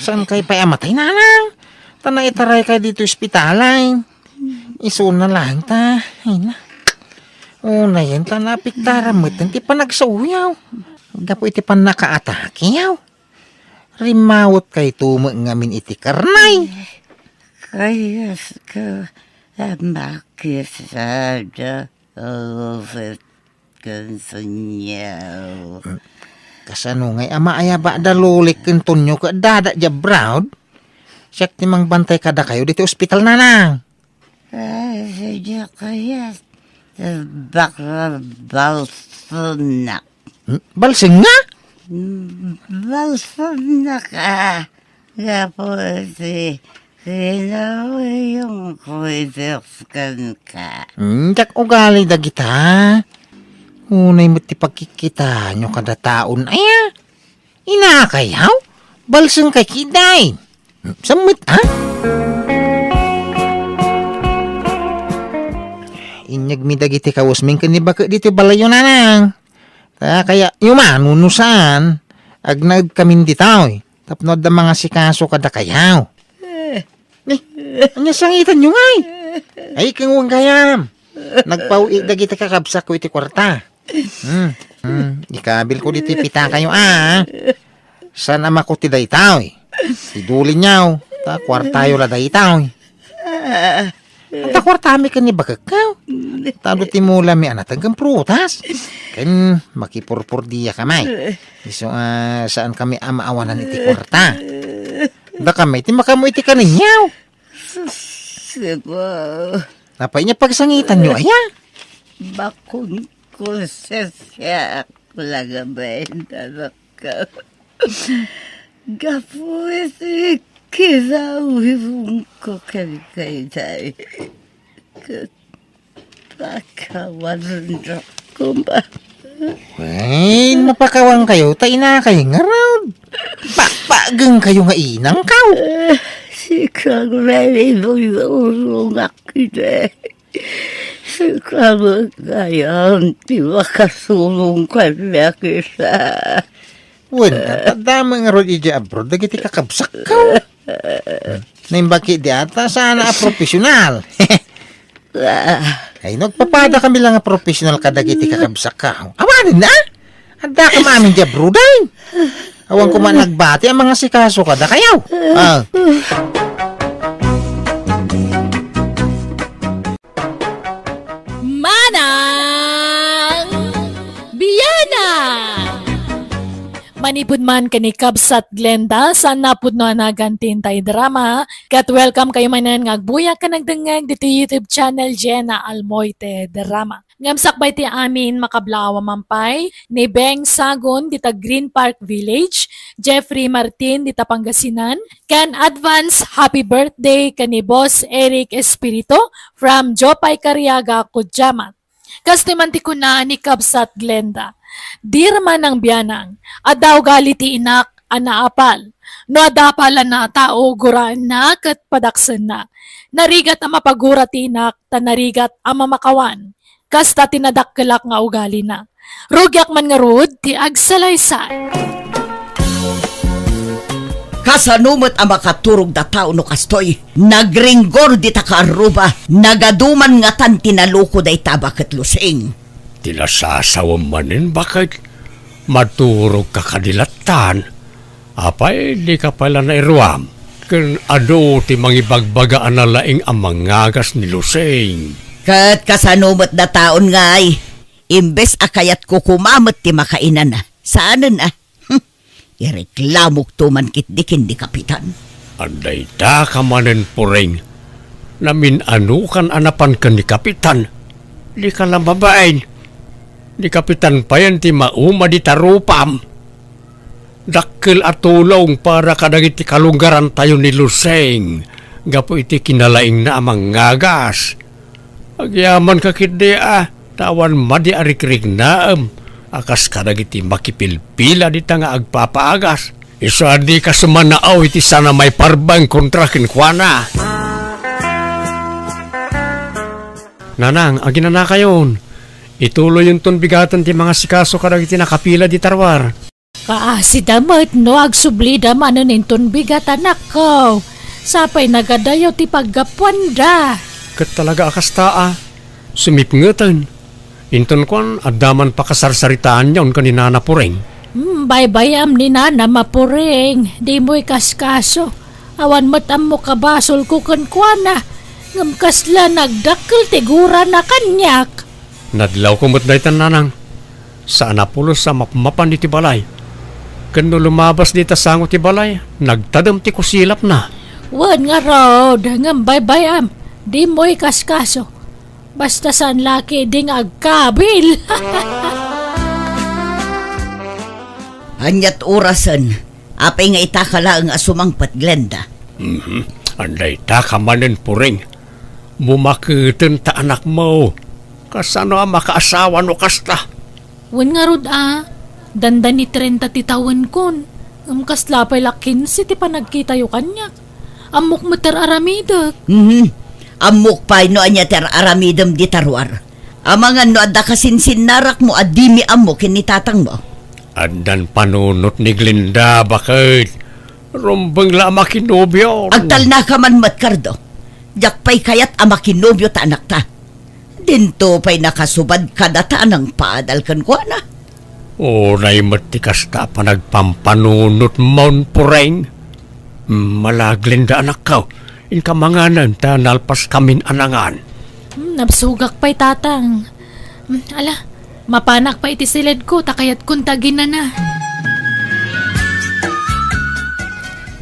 Saan kay pay a matay, Nanang? Ta naitaray kay ditoy ospitalay. Isuna laeng ta. Ay na. Unayen ta naapektaran met ti panagsaoyaw. Gapu iti pannakaatakeyaw. Rimmaut kayto met ngamin iti karnay. Kayas ka, amakis, ada, oh, Ken Tonyo. Mm. Kasano ngay a maayaba da Lolik ken Tonyo ket dada diay abroad? Siak ti mangbantay kadakayo ditoy ospital, Nanang. Ay, sadiak kayat. Bakla balsenak. Hmm? Balseng nga? Mm, balsenak, ah. Gapu iti kinawayong kuidex kenka. Hmm, diak ugali dagita. Unay met ti pagkikkitaenyo kada taon, aya? Inakayaw? Balseng kay kiday. Hmm, sammet, ha? Inyegmi dagiti kawesmi ken ni Baket ditoy balayyo, Nanang. Ta kayatyo man wenno saan, agnaedkamin ditoy. Tapno adda mangasikaso kadakayaw. Eh. Ni, ania sangitanyo ngay? Ay, ken wen gayam. Nagpaw-i dagiti kakabsatko iti kuarta. Hmm. Hmm. Ikabilko ditoy pitakayo, a. Saan a makuti daytoy? Idulinyo. Ta kuartayo la daytoy. Anta kuartami ken ni Bakekko. Tado ti mulami a nateng ken prutas. Ken makipurpurdiakami. Isu a saankami a maawanan iti kuarta. Dakami ti makaammo iti kaninyo. Sus, Apo. Apay nga pagsangitanyo, aya? Bakon ko sasyak lagaben, anak ko. Gapu iti kinawayonko ken daydiay. Ket pakawanendak koma. Wen, mapakawankayo, ta inakay ngarud. Pakpakgengkayo nga inangkaw. Eh, sika nga nalibuyburongak ide. Sika met gayam ti makasurong kaniak ita. Wen, adda met ngarud idiay abroad dagiti kakabsatko. Naimbag ketdi a ta saan a profesional. Ay, nagpapadakami la nga profesional kadagiti kakabsatko. Awanen na? Addakami amin idiay abroad, ay. Awan koma nagbati a mangasikaso kadakayo. Ah. Manang Biana! Manipud man ken ni Kabsat Glenda, saan a pudno a nagan ti intay drama, ket welcome kayo manen nga agbuyak ken agdengngeg ditoy YouTube channel Jenna Almoite Drama. Ngem sakbay ti amin, makablaaw a mampay ni Beng Sagon dita Green Park Village, Jeffrey Martin dita Pangasinan, ken advance happy birthday ken ni Boss Eric Espirito from Jopay Cariaga, Cudjamat. Kastoy man ti kuna ni Kabsat Glenda, "Di ra man nang bianang, adda ugali ti inak a naapal. No adda apal a tao, guraenna ket padaksenna. Narigat a mapagura ti inak, ta narigat a mamakawan. Kasta ti nadakkelak nga ugalina. Rugiak man ngarud ti agsalaysay." Kasano met a makaturog da tao no kastoy? Nagringgor dita kaarruba, nagaduman ngatan ti naloko dayta baket Lusing. Ti nasasawem manen, baket? Maturogka kadi lattan? Apay, dika pay la nairuam? Ken adu ti mangibagbaga a nalaing a mangagas ni Lusing? Ket kasano met dataon ngay? Imbes a kayatko koma met ti makainana, saanen a? Hmm, ireklamokto man ketdi ken ni Kapitan. Adda ita ka manen, Puring. Namin-anokan a napan ken ni Kapitan. Dika la mabain. Ni Kapitan payen ti mauma dita rupam. Dakkel a tulong para kadagiti kalunggarantayo ni Lusing gapu iti kinalaingna a mangagas. Agyamanka ketdi a, ta awan madi a rikriknaem a kas kadagiti makipilpila dita nga agpapaagas. Isu a dika sumanao iti sana maiparbeng kontra kenkuana. Nanang, aginanakayon. Ituloyonton bigaten ti mangasikaso kadagiti nakapila dita ruar. Kaasida met no agsublida manen inton bigat, anakko. Sapay nagadayo ti paggapuanda. Ket talaga a kasta a. Sumipngeten. Inton kuan, adda man pakasarsaritaanyon ken ni Nana Puring. Hmm, baybay-am ni Nana, Mapuring. Dimo ikaskaso. Awan met ammok a basolko kenkuana. Ngem kasla nagdakkel ti gurana kaniak. Nadlawko met daytan, nanang. Saan a pulos a mapmapan iti balay. Ken no lumabas dita sango ti balay, nagtadem ti kusilapna. Wen ngarud, ngem baybay-am, dimo ikaskaso. Basta saan la ketdi nga agkabil. Aniat orasen? Apay nga ita ka laeng a sumangpet, Glenda? Mhm. Adda ita ka manen, Puring. Bumaketen ta anakmo. Kasano a makaasawa no kasta? Wen ngarud a, dandani trenta ti tawenkon. Ngem kasla pay la kinse ti panagkitayo kaniak. Ammok met ti ar-aramidek. Mhm. Ammok pay no ania ti ar-aramidem dita ruar. Amangan no adda kasinsinnarakmo a dimi ammo ken ni tatangmo. Addan panunot ni Glenda, baket. Rumbeng la a makinobio. Agtalnaka man met, Cardo. Diak pay kayat a makinobio ta anakta. Dinto pay nakasubad kadata a nangpadal kenkuana. Unay met ti kasta a panagpampanunotmon, Puring. Mala, Glenda, anakko, inka manganen ta nalpaskamin a nangan. Hmm, nabsogak pay, Tatang. Hmm, ala, mapanak pay iti siledko, ta kayatkon ta aginana.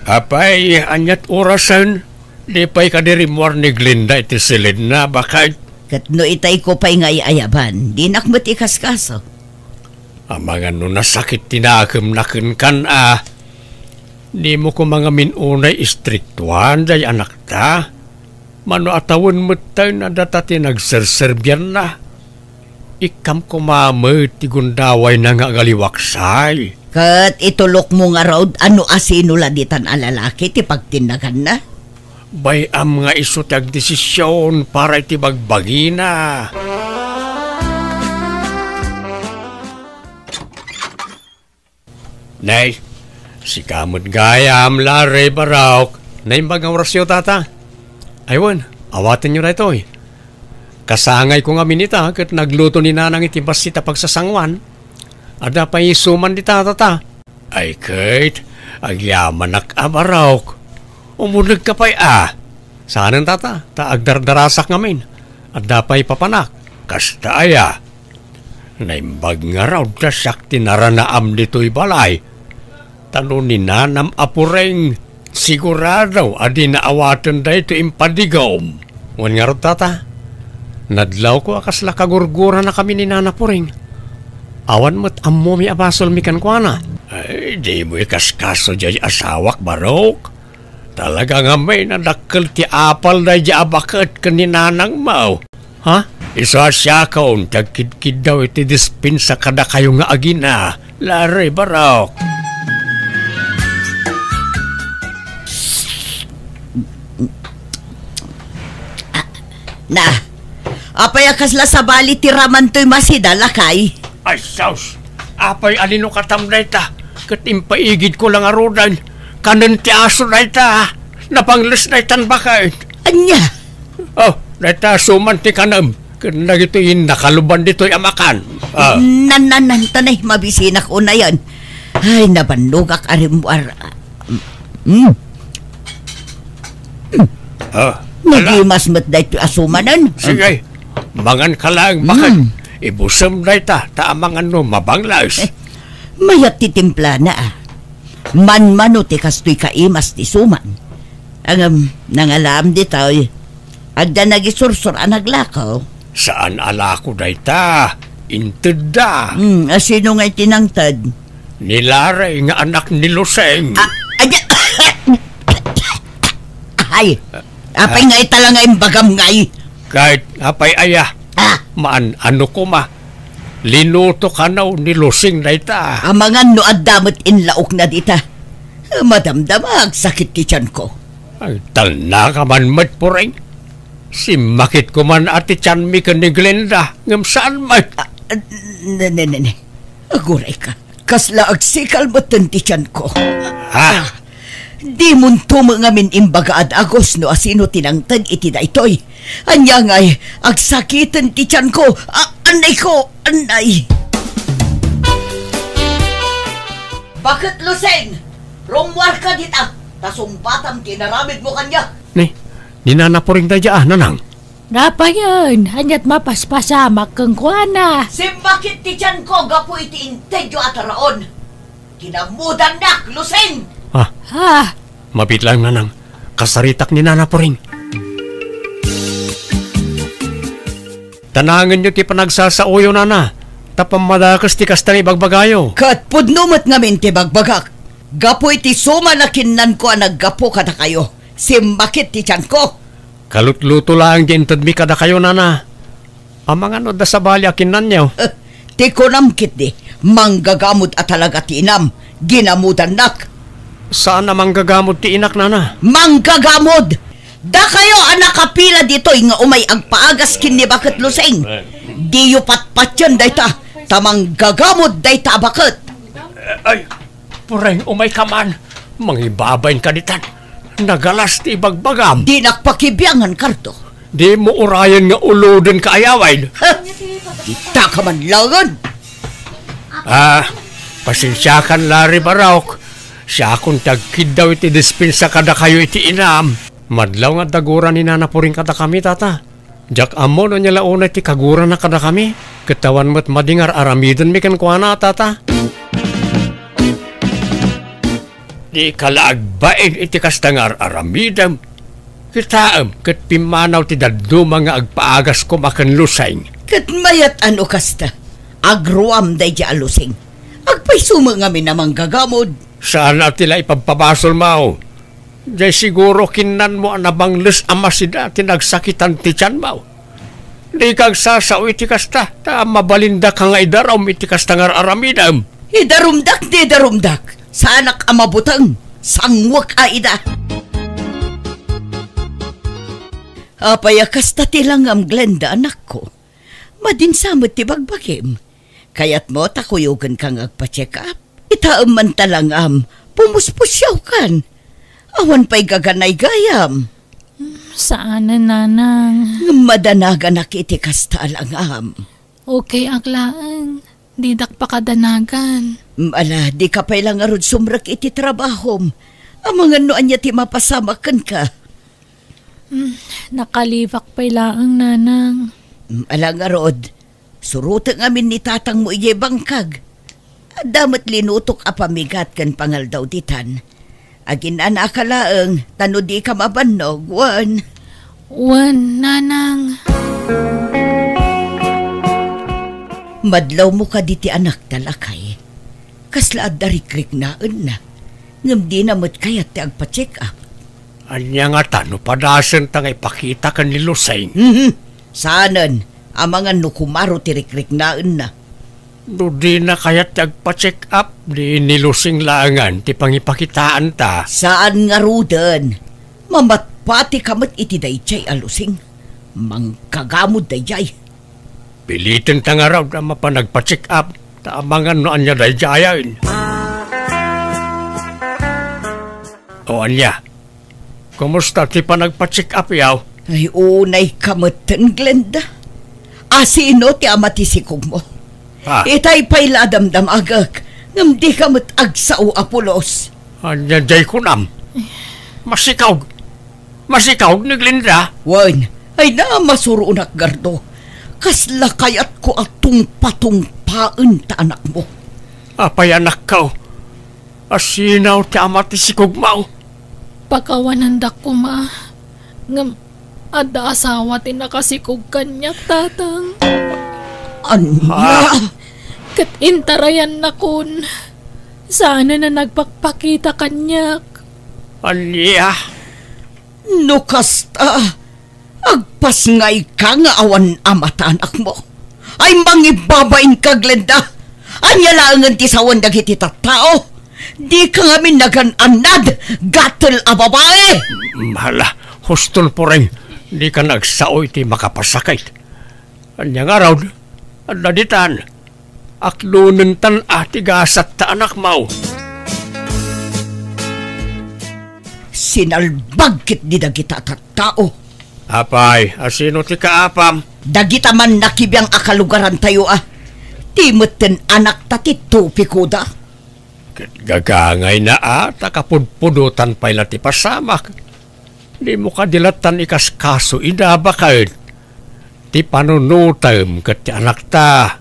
Apay, aniat orasen? Di pay kadi rimmuar ni Glenda iti siledna, baket? Ket no itayko pay nga ay-ayaban, dinak met ikaskaso. Amangan no nasakit ti nakemna kenkan a, dimo koma ngamin unay istriktuan day anakta. Mano a tawen metten a data ti nagserserbianna. Ikkam koma met ti gundawayna nga agaliwaksay. Ket itulokmo ngarud a no asino la ditan a lalaki ti pagtinnaganna? Bay-am nga isu ti agdesision para iti bagbagina. Nay, sika met gayam, Larry, Barok. Naimbag nga orasyo, Tata. Ay wen, awatenyo daytoy. Kasangayko ngamin ita ket nagluto ni Nanang iti bassit a pagsasanguan. Adda pay isuman dita, Tata. Ay ket, agyamanak a Barok. Umunegka pay a. Saanen, Tata, ta agdardarasak ngamin. Adda pay papanak. Kasta aya. Naimbag ngarud ta siak ti naranaam ditoy balay. Ta no ni Nanam a Puring, sigurado a dina awaten daytoy impadigom. Wen ngarud, Tata, Nadlawko a kasla kagurguranakami ni Nana Puring. Awan met ammomi a basolmi kenkuana. Ay, dimo ikaskaso diay asawak, Barok. Talaga ngamin a dakkel ti apal daydiay a baket ken ni nanangmo. Ha? Isu a siakon ti agkidkiddaw iti dispensa kadakayo nga agina. Larry, Barok. Na, apay a kasla sabali ti raman toy masida, lakay? Ay, sus! Apay a linukatam dayta? Ket impaigidko la ngaruden. Kanen ti aso dayta. Napangles daytan baket. Ania? Oh, dayta suman ti kanem. Ken dagitoy nakaluban ditoy a makan. Ah. Nan, nan, nan, tanay, mabisinak unayen. Ay, nabannogak a rimmuar. Hmm. Ah, ala. Nagimas met daytoy a sumanen. Sige, mangan ka laeng, baket. Hmm. Ibusem dayta, ta amangan no mabanglaes. Eh, mayat ti timplana, ah. Manmano ti kastoy kaimas ti suman. Ngem, nangalaam ditoy. Adda nagisursor a naglako. Saan a lako dayta? Intedda. Hmm, a sino ngay ti nangted? Ni Larry nga anak ni Lusing. Ah, adi-, ay, apay Ah. ngay talaga imbagam ngay? Ket apay aya? Ah. Maan, ano koma? Linuto kano ni Lusing dayta. Amangan no adda met inlaokna dita. Madamdama, agsakit ti tianko. Ay, talna ka man met, Puring. Simmakit ko man a ti tianmi ken ni Glenda, ngem saan met? Ah, ne, ne, ne, ne. Aguray ka. Kasla agsikal metten ti tianko. Ha? Ah, dimonto met ngamin imbaga a dagus no asino ti nangted iti daytoy. Ania ngay, agsakiten ti tianko. Ah, annay ko, annay. Baket Lusing, rummuarka dita, ta sungbatam ti inaramidmo kaniak. Ni, ni Nana Puring daydiay, ah, nanang. Napayen, aniat mapaspasamak kenkuana? Simmakit ti tianko gapu iti intedyo a taraon. Kinamudannak, Lusing! Ah. Ah. Mabiit laeng, nanang. Kasaritak ni Nana Puring. Tanangenyo ti panagsasaoyo, nana, ta pammadakes ti kasta nga ibagbagayo. Ket pudno met ngamin ti bagbagak. Gapu iti suman a kinnanko a naggapu kadakayo, simmakit ti tianko. Kalutluto laeng ti intedmi kadakayo, nana. Amangan no adda sabali a kinnanyo. Eh, ti kunam ketdi, manggagamod a talaga ti inam, ginamudannak. Saan a manggagamod ti inak, nana. Manggagamod! Dakayo a nakapila ditoy nga umay agpaagas ken ni Baket Lusing. Diyo patpatien dayta, ta manggagamod dayta a baket. Eh, ay, Puring, umay ka man. Mangibabain ka ditan. Nagalas ti ibagbagam. Dinak pakibiangan, Kardo. Dimo urayen nga uloden ka, ayawid. Ha? Dita ka man laengen. Ah, pasensiakan, Larry, Barok. Siakon ti agkiddaw iti dispensa kadakayo iti inam. Madlaw nga adda gura ni Nana Puring kadakami, tata. Diak ammo no ania la unay ti kagurana kadakami, ket awan met madi nga ar-aramidenmi kenkuana, tata. Dika la agbain iti kasta nga ar-aramidem. Kitaem, ket pimmanaw ti dadduma nga agpaagas koma ken Lusing. Ket mayat a no kasta, agruam daydiay a Lusing. Agpayso met ngamin a manggagamod. Saan a ti la ipabpabasolmo. Diay siguro kinnanmo a nabangles a masida ti nagsakitan ti tianmo. Dika agsasao iti kasta, ta mabalindaka nga idarum iti kasta nga ar-aramidem. Idarumdak ti idarumdak. Saanak a mabuteng. Sanguek a ida. Apay a kasta ti langam, Glenda, anakko? Madinsa met ti bagbagim. Kayatmo ta kuyogenka nga agpa-check up? Itaem man ta langam, pumuspusiawkan. Awan pay gaganay gayam. Saanen, nanang. Ngem madanaganak iti kasta a langam. Okay ak laeng. Didak pakadanagan. Mm, ala, dika pay la ngarud sumrek iti trabahom. Amangan no ania ti mapasamak kenka. Mm, nakalibak pay laeng, nanang. Mm, ala ngarud, surotek ngamin ni tatangmo idiay bangkag. Adda met linutok a pamigat ken pangaldaw ditan. Aginanaka laeng, ta no dika mabannog, wen. Wen, nanang. Madlawmo kadi ti anakta, lakay? Kasla adda rikriknaenna, ngem dina met kayat ti agpa-check up. Ania ngata no padasenta nga ipakita ken ni Lusing? Mhm. Saanen, amangan no kumaro ti rikriknaenna. No dina kayat ti agpa-check up, di ni Lusing laengen ti pangipakitaanta. Saan ngaruden. Mamatpatika met iti daydiay a Lusing. Mangkagamod daydiay. Pilitenta ngarud a mapan agpa-check up, ta amangan no ania daydiayen. O ania? Kumusta ti panagpa-check up, yaw? Ay, unay ka metten, Glenda. Asino ti ama ti sikogmo? Ah. Itay pay la a damdamagek, ngem di ka met agsao a pulos. Ania jay kunam? Masikaw. Masikaw ni Glenda? Wen, ay na, masuronak, Gardo. Kasla kayatko a tungpatungpaen ta anakmo. Apay, anakko? Asino ti ama ti sikogmo? Pakawanandak koma. Ngem adda asawa ti nakasikog kaniak, Tatang. Ania? Ah. Ket intarayannakon. Saanen a nagpakpakita kaniak. Ania? No kasta, agpasngayka nga awan ama ta anakmo? Ay, mangibabainka, Glenda! Ania laengen ti sawen dagiti tattao? Dika ngamin nagan-annad, gatel a babai! Hala, huston, Pureng, dika agsao iti makapasakit. Ania ngarud? Adda ditan. Aklonentan a ti gasat ta anakmo. Sinalbag ketdi dagita a tattao. Apay, asino ti kaapam? Dagita man nakibiang a kalugarantayo a. Ti metten anakta ti topikoda. Ket gagangayna a, ta kapudpudotan pay la ti pasamak. Dimo kadi lattan ikaskaso ida baket ti panunotem ket ti anakta.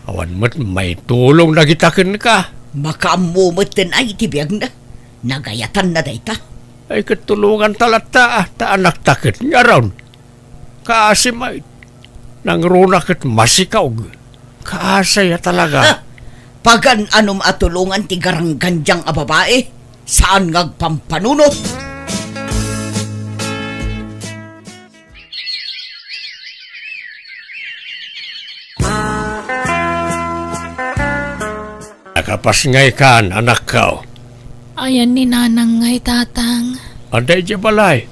Awan met maitulong dagita kenka. Makaammo metten a iti biagna. Nagayatanna dayta. Ay, ket tulonganta latta, ta anakta ket ngarud. Kaasi met. Nangruna ket masikog. Kaasi a talaga. Ha! Pagan-anom a tulongan ti garanggandiang a babai. Saan nga agpampanunot. Nakapasngaykan, anakko. Ayan ni Nanang ngay, Tatang. Adda idiay balay.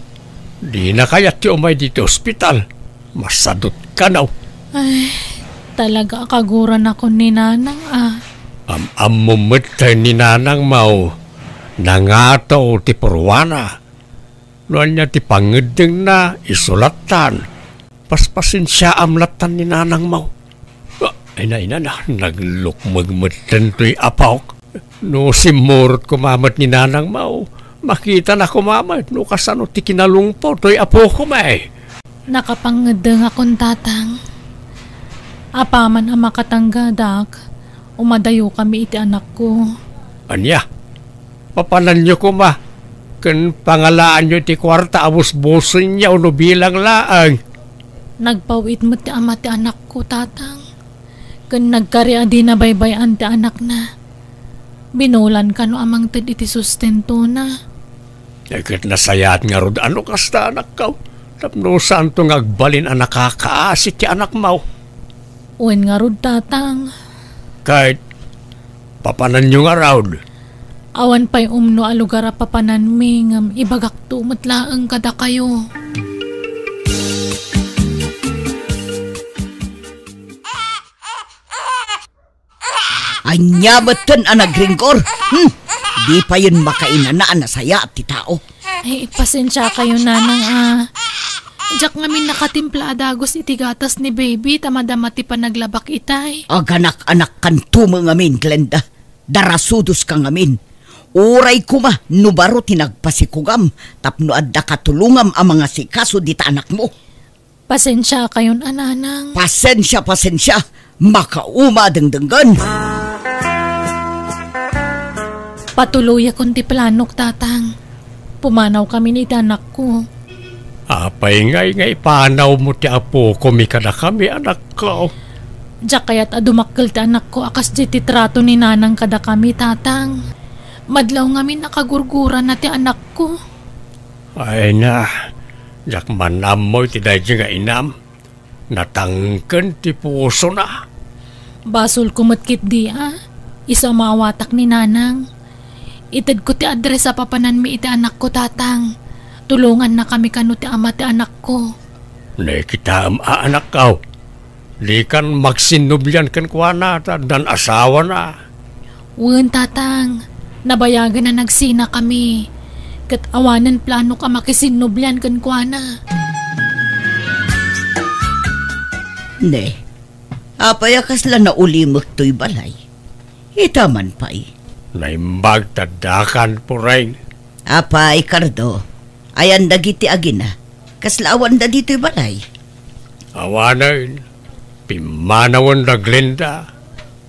Dina kayat ti umay ditoy ospital. Masadut kano. Ay, talaga a kaguranakon ni Nanang a. Am-ammo met ni Nanangmo. Nangato ti purwana. No ania ti pangngeddengna, isulattan. Paspasensiaam lattan ni Nanangmo. Ah, ina, ina na, naglukmeg metten toy apok. No simmurot koma met ni Nanangmo, makitana koma met no kasano ti kinalungpo toy apokoma. Nakapangngeddengakon, Tatang. Apaman a makatanggadak, umadayokami iti anakko. Ania? Papananyo koma, ken pangalaanyo iti kuarta a busbosenyo no bilang laeng. Nagpaw-it met ti ama ti anakko, Tatang. Ken nagkari a dina baybay-an ti anakna. Binulan kano a mangted iti sustentona. Ay, ket nasayaat ngarud a no kasta, anakko, tapno saanto nga agbalin a nakakaasi ti anakmo. Wen ngarud, Tatang. Ket papananyo ngarud? Awan pay umno a lugar a papananmi ngem ibagakto met laeng kadakayo. Ania metten a nagringgor? Hmm? Di payen makainana a nasayaat ti tao. Ay, pasensiakayo, Nanang, a. Diak ngamin nakatimpla a dagus iti gatas ni baby ta madama ti panaglabak itay. Aganak-anakkanto met ngamin, Glenda. Darasudoska ngamin. Uray koma no baro ti nagpasikogam tapno adda katulongam a mangasikaso dita anakmo. Pasensiakayon a, Nanang. Pasensia, pasensia. Makauma a dengdenggen. Patuloyakon ti planok, Tatang. Pumanawkamin iti anakko. Apay ngay nga ipanawmo ti apokomi kadakami, anakko? Diak kayat a dumakkel ti anakko a kasdi ti trato ni Nanang kadakami, Tatang. Madlaw ngamin a kagurgurana ti anakko. Ay na, diak man ammo iti daydi nga inam. Natangken ti pusona. Basolko met ketdi a, isu a maawatak ni Nanang. Itedko ti address a papananmi iti anakko, Tatang. Tulongannakami kano ti ama ti anakko. Nakitaem a, anakko. Dikan magsinnublian kenkuana ta addan asawana. Wen, Tatang. Nabayagen a nagsinakami. Ket awanen planok a makisinnublian kenkuana. Ne, apay a kasla naulimek toy balay? Ita man pay. Naimbag ta addakan, Pureng. Apay, Cardo, ayan dagiti agina? Kasla awanda ditoy balay? Awanen, pimmanawen da Glenda,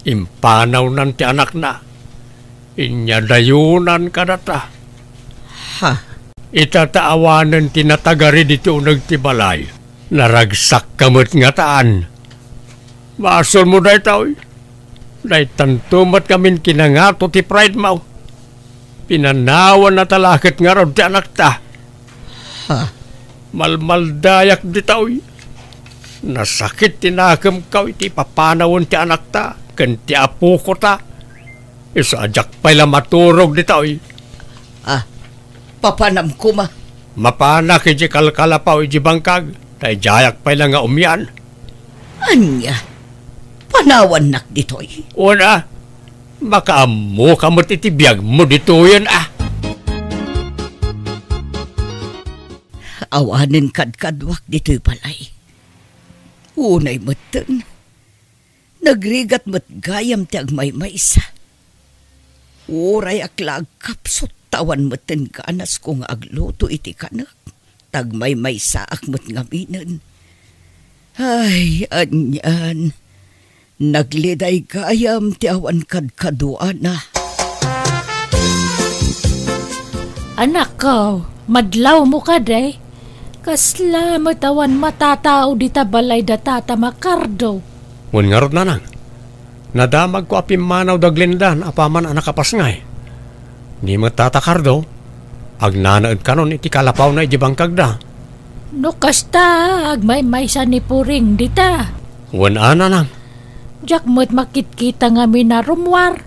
impanawnan ti anakna. Inyadayonan kadata. Ha? Ita ta awanen ti natagari ditoy uneg ti balay. Naragsakka met ngataan. Basolmo daytoy. Daytanto met ngamin kinangato ti pride mo. Pinanawannata la ket ngarud ti anakta. Ha? Malmaldayak ditoy. Nasakit ti nakemko iti papanawen ti anakta ken ti apokota. Isu a diak pay la maturog ditoy. Ah, papanam koma. Mapanak iti kalkalapaw iti bangkag, ta idiayak pay la nga umian. Ania? Panawannak ditoy? Una, makaammoka met iti biagmo ditoyen, a. Awanen kadkaduak ditoy balay. Unay metten, nagrigat met gayam ti agmaymaysa. Uray ak la agkapsut, ta awan metten ganasko nga agluto iti kanek. Tagmaymaysaak met ngaminen. Ay, anian. Nagliday gayam ti awan kadkaduana. Anakko, madlawmo kadi? Kasla met awan matatao dita balay da Tata Makardo. Wen ngarud, Nanang. Nadamagko a pimmanaw da Glenda apaman a nakapasngay. Ni met Tata Cardo, agnanaed kanon iti kalapawna iti bangkagda. No kasta, agmaymaysa ni Puring dita. Wen a, Nanang. Diak met makitkita ngamin a rummuar.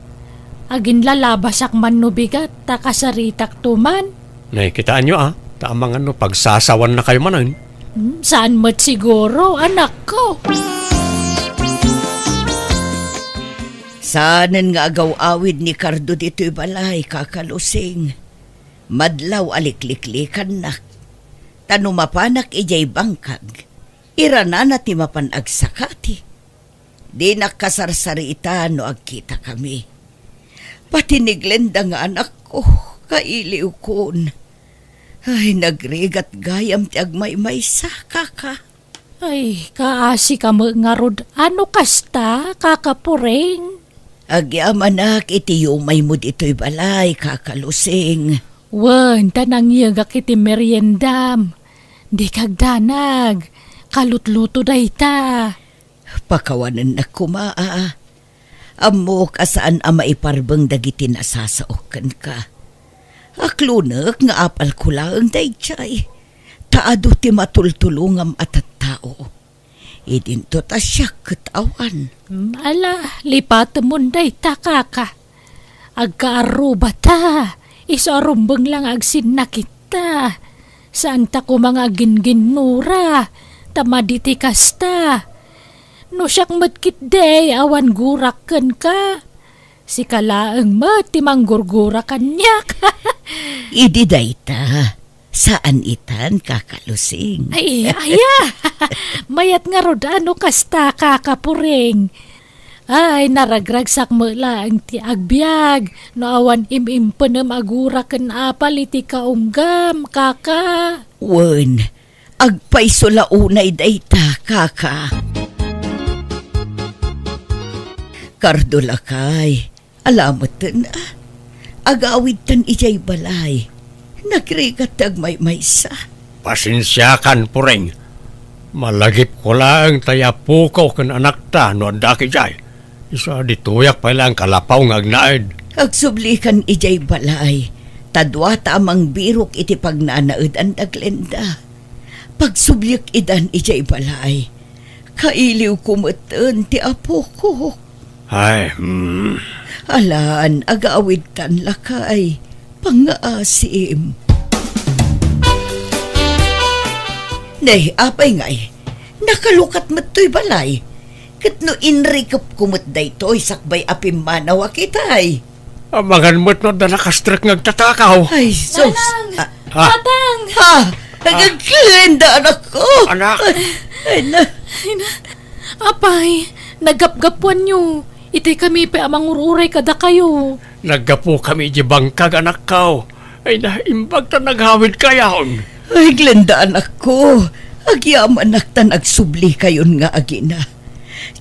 Aginlalabasak man no bigat, ta kasaritakto man. Nakitaenyo a, ta amangan no pagsasawannakayo manen. Hmm, saan met siguro, anakko? Saanen nga agaw-awid ni Cardo ditoy balay, Kaka Lusing. Madlaw a likliklikannak. Ta no mapanak idiay bangkag, iranana ti mapan agsakati. Dinak kasarsaritan no agkitakami. Pati ni Glenda nga anakko, kailiwkon. Ay, nagrigat gayam ti agmaymaysa, Kaka. Ay, kaasi ka met ngarud a no kasta, Kaka Puring. Agyamanak iti yumaymo ditoy balay, Kaka Lusing. Wen, ta nangyegak iti meriendam. Dika agdanag. Kalutluto dayta. Pakawanennak koma a. Ammok a saan a maiparbeng dagiti nasasaok kenka. Aklonek nga apalko laeng daydiay, ta adu ti matultulongam a tattao. Idinto ta siak ket awan. Hmm, ala, lipatemon dayta, Kaka. Agkaarrubata, isu a rumbeng la nga agsinnakitta. Saanta koma nga agginginnura, ta madi ti kasta. No siak met ketdi, awan gurak kenka. Sika laeng met ti manggurgura kaniak. Idi dayta, saan itan, Kaka Lusing. Ay, aya! Mayat ngarud a no kasta, Kaka Puring. Ay, naragragsak met laeng ti agbiag no awan im-impenem a gura ken apal iti kaunggam, Kaka. Wen, agpayso la unay dayta, Kaka. Cardo lakay, ala metten a. Agawidtan idiay balay. Nagrigat ti agmaymaysa. Pasensiakan, Puring. Malagipko laeng tay apoko ken anakta no addaak idiay. Isu a ditoyak pay laeng kalapaw nga agnaed. Agsublikan idiay balay, ta dua ta a mangbirok iti pagnanaedan da Glenda. Pagsubliek idan idiay balay, kailiwko metten ti apokok. Ay, hmm. Alan, agawidtan lakay. Pangngaasim. Ne, apay ngay? Nakalukat met toy balay. Ket no inrikepko met daytoy sakbay a pimmanaw a kitay. Amangan met no adda nakastrek nga agtatakaw. Ay, sus. Nanang! Ah. Ah. Patang! Ah, ah. Agagkilenda, anakko. Anak. Ay, ay, na. Ay, na. Apay, naggapgapuanyo. Itay kami pay a mangur-uray kadakayo. Naggapukami iti bangkag, anakko. Ay, naimbag ta naghawidkayon. Ay, Glenda, anakko. Agyamanak ta nagsublikayon nga agina.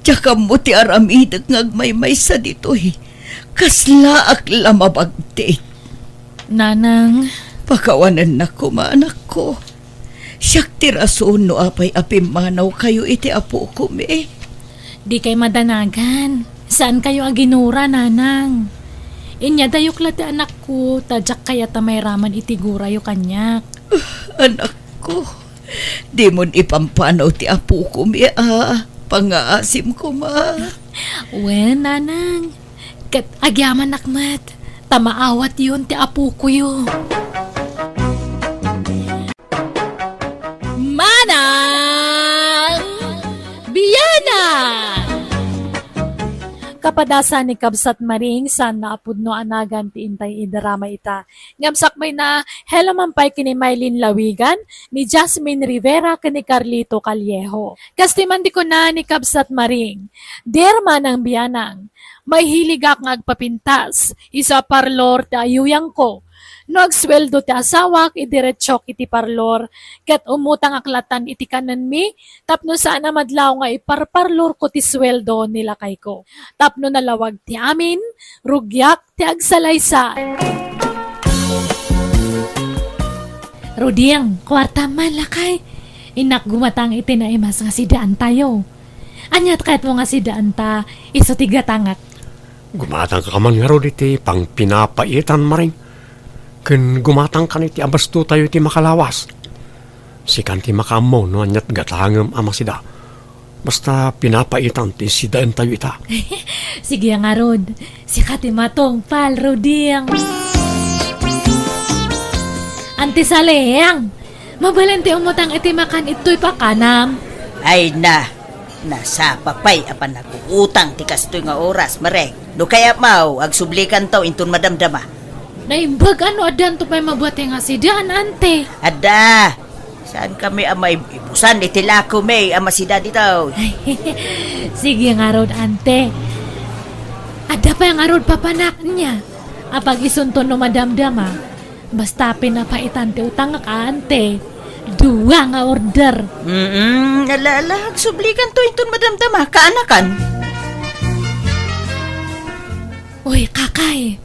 Diak ammo ti aramidek nga agmaymaysa ditoy. Kaslaak la mabagtik. Nanang. Pakawanennak koma, anakko. Siak ti rason no apay a pimmanawkayo iti apokon. Dikay madanagan. Saankayo a ginura, nanang. Inyadayok la ti anakko, ta diak kayat a mairaman iti gurayo kaniak. Anakko, dimon ipampanaw ti apokon a pangngaasim koma. Wen, nanang. Ket agyamanak met, ta maawatyon ti apokoyo. Manang Bianang! Kapadasan ni Kabsat Maring, saan a pudno a nagan ti intay idarama ita. Ngem sakbayna, hello man pay ken ni Mylene Lawigan, ni Jasmine Rivera, ken ni Carlito Callejo. Kas ti man ti kuna ni Kabsat Maring, Dear Manang Bianang, maihiligak nga agpapintas, isu a parlor ti ayuyangko. No agsueldo ti asawak, idiretsok iti parlor, ket umutangak latan iti kanenmi, tapno saan a madlaw nga iparparlorko ti sueldo ni lakayko. Tapno nalawag ti amin, rugiak ti agsalaysay. Ruding, kuartam man, lakay. Innak gumatang iti naimas nga sidaantayo. Ania ti kayatmo nga sidaanta isu ti gatangak? Gumatangka man ngarud iti pangpinapaitan, Maring. Ken gumatangkan iti abastotayo iti makalawas. Sikan ti makaammo no ania ti gatangem a masida. Basta pinapaitan ti sidaentayo ita. Sige ngarud, sika ti matungpal, Ruding. Anti Saleng, mabalin ti umutang iti makan itoy pakanam. Ay na, nasapa pay a panaguutang ti kastoy nga oras, Maring. No kayatmo, agsublikanto inton madamdama. Naimbag a no addanto pay mabati nga sidaan, ante. Adda. Saankami a maibusan iti lakomi a masida ditoy. Sige ngarud, ante. Adda pay ngarud papanak nia. Apag-isunto no madamdama. Basta pinapaitan ti utangak, ante. Dua nga order. Mm, ala, ala, agsublikanto inton madamdama. Kaanakan. Uy, kakay.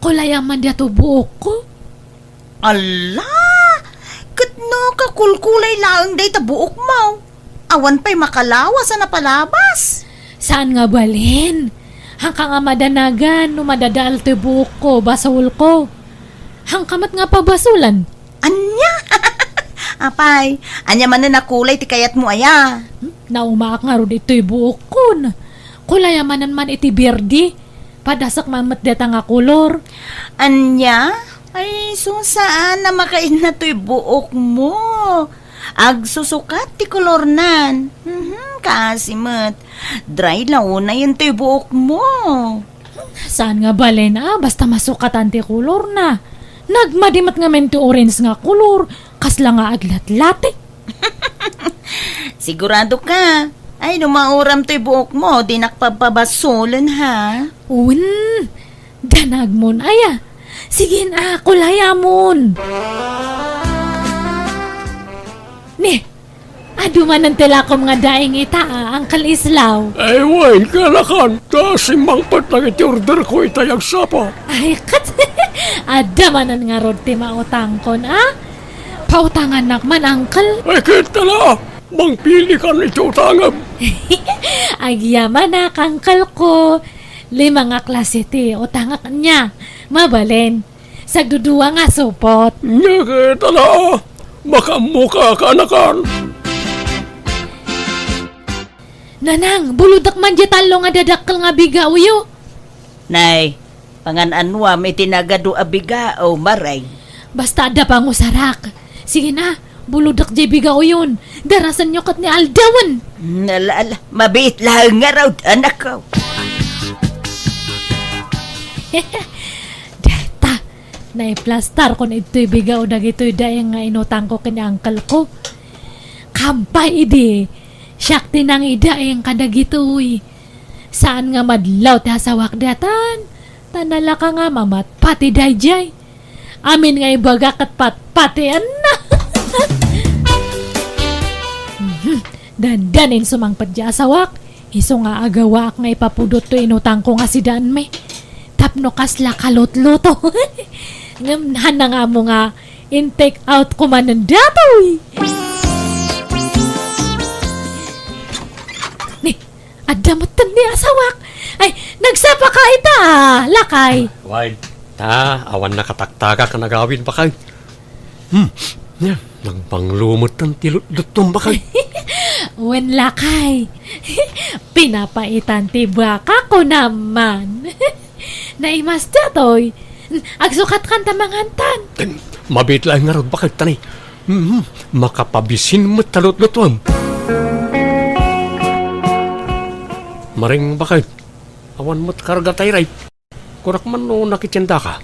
Kulayam man diay buokko. Ala! Ket no kakulkulay laeng dayta buokmo, awan pay makalawas a napalabas. Saan nga balin? Haanka nga madanagan no madadael ti buokko, basolko. Haanka met nga pabasolan. Ania? Apay, ania manen a kulay ti kayatmo aya? Hmm? Naumaak ngarud itoy buokkon. Kulayam manen man iti bierde. Padasek man met dayta nga kolor. Ania? Ay, so saan a makainna toy buokmo. Agsusukat ti kolornan. Mhm, kaasi met. Dry la unayen toy buokmo. Saan nga balin a, basta masukatan ti kolorna. Nagmadi met ngamin ti orange nga kolor, kasla nga aglatlati. Sigurado ka? Ay, no mauram toy buokmo, dinak papabasolen, ha? Wen, danagmon aya. Sige na, kulayamon. Ni, adu manen ti lakom nga daing ita, a, Uncle Islaw. Ay, wen, kaanakan, ta simmangpet lang iti orderko itay agsapa. Ay, ket, adda manen ngarud ti mautangkon, a? Pautangannak man, Uncle. Ay, ket, ala, Mangpilikan iti utangem. Agyamanak, uncle ko. Lima nga klase ti utangak nia. Mabalin. Sagdudua nga supot. Nia ket, ala, makaammoka, kaanakan. Nanang, bulodek man diay tallo nga dadakkel nga bigaoyo. Nay, pangan-anuam iti nagadu a bigao, Maring? Basta adda pangusarak. Sige na, bulodek diay bigaoyon. Darasenyo ket ni aldawen. Mm, ala, ala, mabiit laeng ngarud, anakko. Dayta, naiplastarkon idtoy bigao dagitoy daeng nga inutangko ken ni uncle ko. Kampay idi, siak ti nangidaeng kadagitoy. Saan nga madlaw ti asawak daytan, ta nalaka nga mamatpati daydiay. Amin nga ibaga ket patpatienna. Mhm. Dandan insumangpet ti asawak, isu nga agawaak nga ipapudot toy inutangko nga sidaanmi. Tapno kasla kalutluto. Ngem haan nga ammo nga in-take out ko manen datoy. Ni, adda metten ni asawak. Ay, nagsapaka ita, lakay. Wen, ta, awan nakataktakak a nagawid, bakay. Hmm, nia, nagbanglo metten ti lutlutom, bakay. Wen, lakay. Pinapaitan ti baka ko naman. Naimas datoy. Agsukatkan ta mangantan. Em, mabiit laeng ngarud, bakay, tani. Mhm, makapabisin met ta lutlutom. Maring, bakay, awan met karga tay ref. Kunak man no nakitiendaka.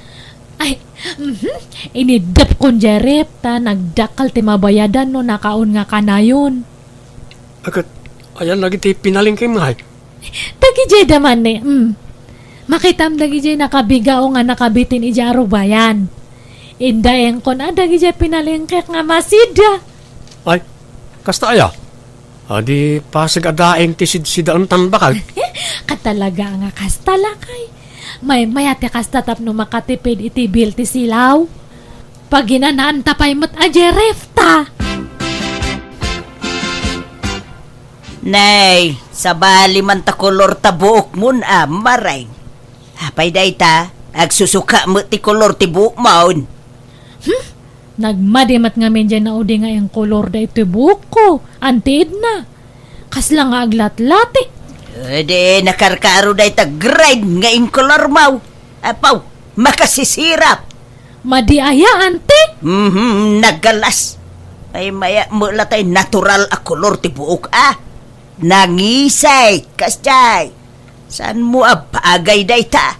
Ay, mhm. Iniddepkon diay ref ta nagdakkel ti mabayadan no nakaon nga kanayon. Akat, ayan lagi ti pinalengkem ngay? Dagidiay da manen, mm. Makitam dagidiay nakabigao nga nakabitin idiay arubayan. Indaengkon a dagidiay pinalengkek nga masida. Ay, kasta aya? Adi pasig a daeng ti sidsidaentan, bakay? Katalaga nga kasta, lakay. Maymay a ti kasta tapno makatipid iti bill ti silaw. Paginanaanta pay met a diay ref ta. Nay, sabali man ta kolor ta buokmon a, Maring. Apay dayta, agsusuka met ti kolor ti buokmon. Hmm? Nagmadi met ngamin diay naudi nga inkolor daytoy buokko, antiidna. Kasla nga aglatlati. Edi, nakarkaro dayta green nga inkolormo. Apaw, makasisirap. Madi aya, anti? Mhm, nagalas. Ay, maya, mula tay natural a kolor ti buok, ah. Nangisay, kasjay. Saanmo a bagay dayta?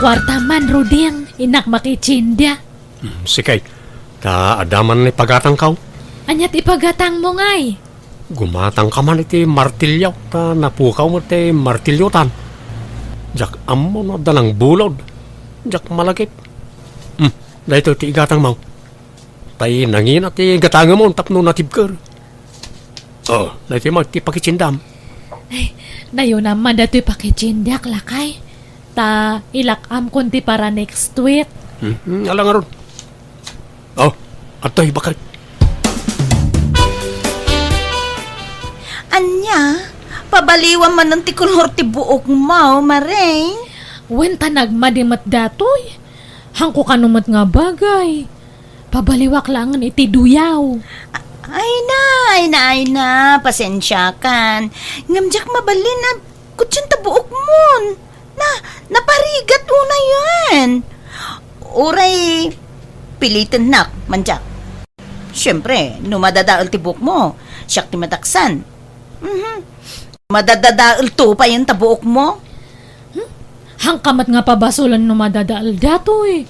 Kuarta man, Ruding, innak makitsindia. Hmm, sikay, ta adda man ni pagatangkaw? Ania ti pagatangmo ngay? Gumatangka man iti martilyo, ta napukaw met ti martilyotan. Diak ammo no adda nangbulod. Diak malagip. Hmm, daytoy ti igatangmo. Tay nangina ti gatangemon tapno natibker. Oh, daytoy met ti pakitsindam. Ay, nayonam man daytoy pakitsindiak, lakay. Ta ilak-amkon ti para next week. Hmm, hmm, ala ngarud. Oh, adtoy, bakay. Ania? Pabaliwam manen ti kolor ti buokmo, Maring? Wen, ta nagmadi met datoy. Haanko kano met nga bagay. Pabaliwak laengen iti duyaw. Ay na, ay na, ay na, pasensiakan. Ngem diak mabalin a kutsen ta buokmon. Na, naparigat unayen. Uray pilitennak, mandiak. Siempre, no madadael ti buokmo, siak ti madaksan. Mhm. Madadadaelto payen ta buokmo? Hmm? Haanka met nga pabasolen no madadael datoy.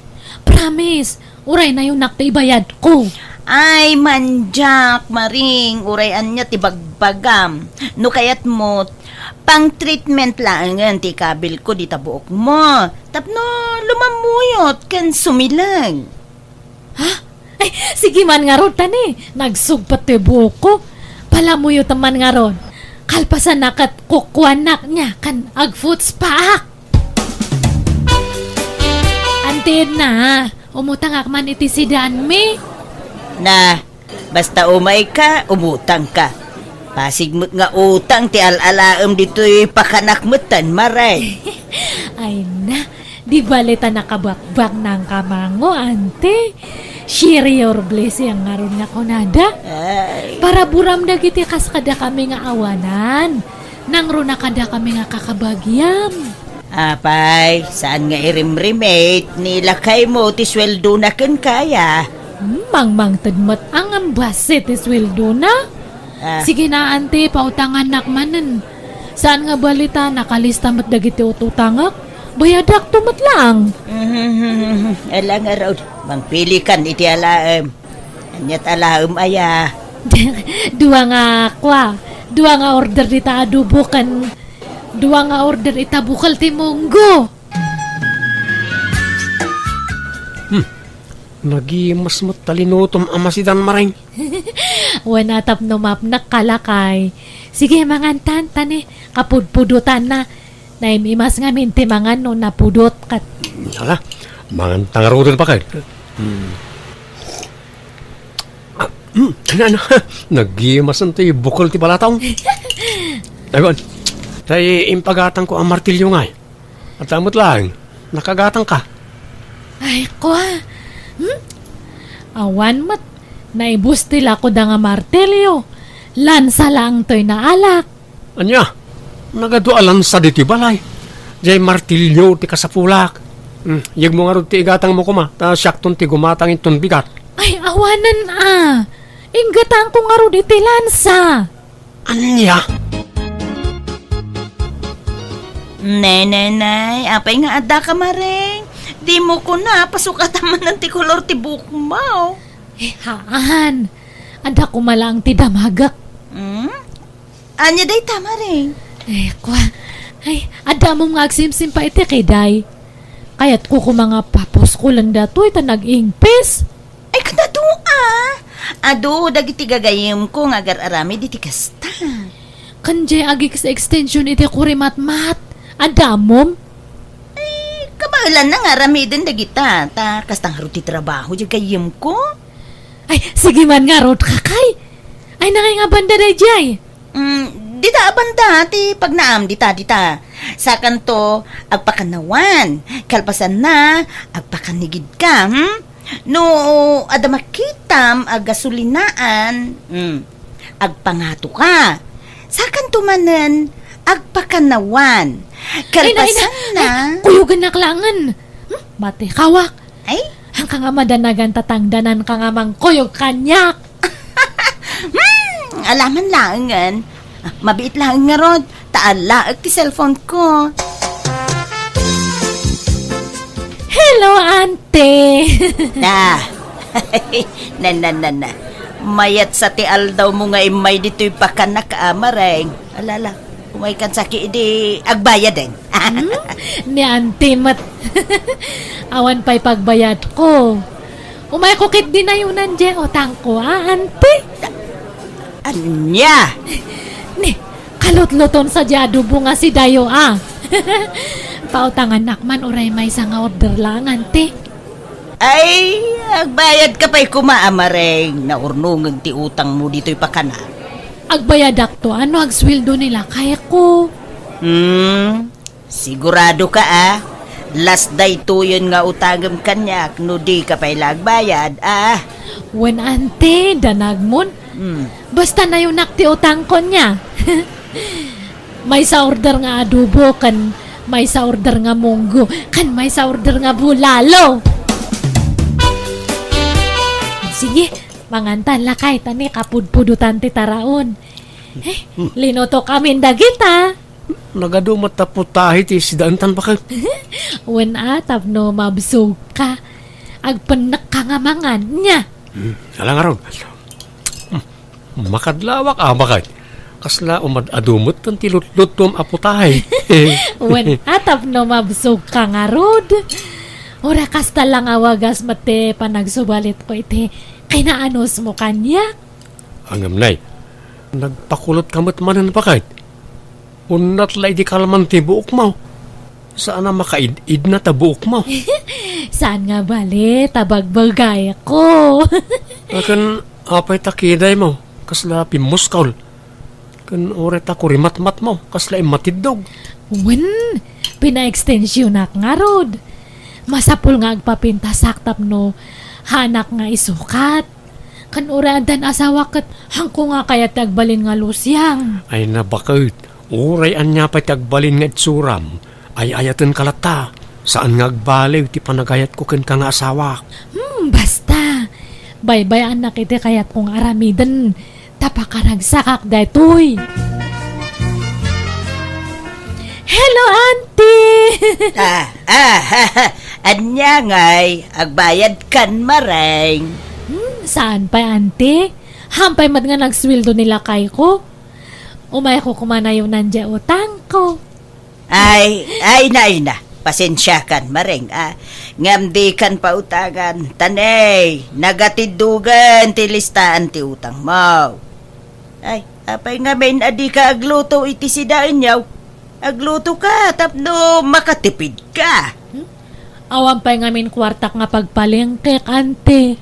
Promise, uray nayonak ti ibayadko. Ay, mandiak, Maring, uray ania ti bagbagam. No kayatmo, pang-treatment laengen ti ikabilko dita buokmo. Tapno lumamuyot ken sumileg. Ha? Ay, sige man ngarud, tani. Nagsugpet ti buokko. Palamuyotem man ngarud. Kalpasanna ket kukuanak nia ken agfoot spaak. Antiidna, umutangak man iti sidaanmi. Na, Basta umayka, umutangka. Pasig met nga utang ti al-alaem ditoy pakanak metten, Maray. Ay na, di bale ta nakabakbak nang kamango, ante. Share your blessing ngarud nga kunada. Ay. Paraburam dagiti kas kadakami nga awanan. Nangruna kadakami nga kakabagiam. Apay, saan nga irimrimit ni lakaymo ti sueldona kenka, aya? Hmm, mangmangted met a ngem bassit ti sueldona. Ah. Sige na, ante, pautangannak manen. Saan nga bale ta nakalista met dagiti ut-utangek? Bayadakto met laeng. Ala ngarud, mangpilikan iti alaem. Aniat alaem aya? Dua nga kua, dua nga order dita adobo ken dua nga order ita bukel ti munggo. Hmm. Nagimas met ta linutom a masidan, Maray. Wen a tapno mapnek ka, lakay. Sige, mangantan, ta ni, kapudpudotanna. Naim-imas ngamin ti mangan no napudot kat. Ala, manganta ngaruden, Pakay. Hmm. Ah, hmm, ano, ano? Nagimasen ti bukel ti balatong. Aywan, tay impagatangko a martilyo ngay. At amot lang, nakagatang ka. Ay, kwa. Hmm? Awan met, naibus ti lakoda nga martilyo. Lansa laeng toy naalak. Ania? Nagadu a lansa ditoy balay. Jay martilyo ti kasapulak. Hmm, yegmo ngarud ti igatangmo koma, ta siakton ti gumatang inton bigat. Ay, awanen a. Inggatangko ngarud iti lansa. Ania? Nay, nay, nay, apay nga adda ka, Maring? Dimo kuna, pasukatan manen ti kolor ti buokmo. Eh, haan. Adda koma laeng ti damagek. Hmm? Ania dayta, Maring? Eh, kwa. Ay, adda ammom nga agsimsim pay iti kiday. Kayatko koma nga papuskolen datoy ta nag-ingpis. Ay, kadado a. Adu dagiti gagayyemko nga agar-aramid iti kasta. Ken jay agix-extension iti kurimatmat. Adda ammom? Ay, kabaelanna nga aramiden dagita, ta kasta ngarud ti trabaho jay gayyemko. Ay, sige man ngarud, kakay. Ay, nangay nga banda dayjay? Mm, dita a banda ti pagnaam dita, dita. Sakanto, agpakannawan. Kalpasanna, agpakannigidka, hmm? No adda makitam a gasolinaan, hmm, agpangatoka. Sakanto manen, agpakannawan. Ay, na, ay, na. Kalpasanna, ay, kuyogennak laengen. Hmm? Mati, kawak. Ay? Hanka nga madanagan ta tangdananka nga mangkuyog kaniak. Hmm, alaman laengen. Ah, mabiit laeng ngarud, ta alaek ti cellphone ko. Hello, ante. Na. Nan, nan, nan, nan. Mayat sa ti aldawmo nga immay ditoy pakanak a, Maring. Alala. Umaykan saki idi agbayaden. Hmm? Ni auntie met. Awan pay pagbayadko. Umayko ket dinayonan diay utangko, a, auntie? Ania? Ni, kalutluton sa diay adobo nga sidayo, a. Pautangannak man uray maysa nga order laeng, auntie. Ay, agbayadka pay koma, a, Maring. Naurnongen ti utangmo ditoy pakana. Agbayadakto a no agsueldo ni lakayko. Hmm, siguradoka, a? Last daytoyen nga utangem kaniak no dika pay la agbayad, a? Wen, auntie, danagmon. Hmm. Basta nayonak ti utangko nia. Maysa order nga adobo, ken maysa order nga munggo, ken maysa order nga bulalo. Sige, mangantan lakay, ta ni kapudpudotan ti taraon. Eh, linutok amin dagita. Nagadu met ta putahe ti sidaentan, baket. Wen a, tapno mabsogka. Agpennekka nga mangan, nia. Hmm, ala ngarud. Hmm, makadlawak, a, baket. Kasla umad-adu met ti lutlutom a putahe. Wen a, tapno mabsogka ngarud. Uray kasta la nga wagas met ti panagsubalitko iti kinaanusmo kaniak. Ngem nay, nagpakulotka met manen, baket. Unnat la idi kalman ti buokmo. Saan a makaid-idna ta buokmo. Saan nga bale ta bagbagayko. Ken Apay ta kidaymo, kasla pimmuskol? Ken uray ta kurimatmatmo, kasla immatiddog? Wen, pinaekstensionak ngarud. Masapul nga agpapintasak tapno haanak nga isukat. Ken uray addan asawak ket haanko nga kayat ti agbalin nga lusiang. Ay, nabaket. Uray ania pay ti agbalin nga itsuram, ay-ayatenka latta. Saan nga agbaliw ti panagayatko kenka nga asawak. Hmm, basta. Baybayaannak iti kayatko nga aramiden. Ta pakaragsakak daytoy. Hello, auntie! Ah, ah, ania ngay, agbayadkan, Mareng? Hmm, saan pay, auntie? Haan pay met nga nagsueldo ni lakayko. Umayko koma nayonan diay utangko. Ay, ay na, ay na. Pasensiakan, Mareng, a. Ngem dikan pautangan. Ta ne, nagatiddogen ti listaan ti utangmo. Ay, apay ngamin a dika agluto iti sidaenyo? Aglutoka tapno makatipidka. Hmm? Awan pay ngamin kuartak nga pagpalengkek, auntie.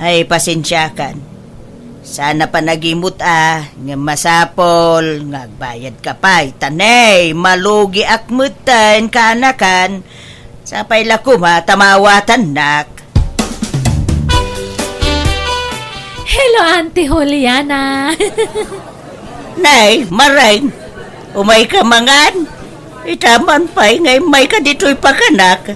Ay, pasensiakan. Saan a panagimut a, ngem masapul nga agbayadka pay. Ta ne, malugiak metten, kaanakan. Sapay la koma ta maawatannak. Hello, Auntie Juliana. Nay, Mareng, umayka mangan? Ita man pay nga immayka ditoy pakanak.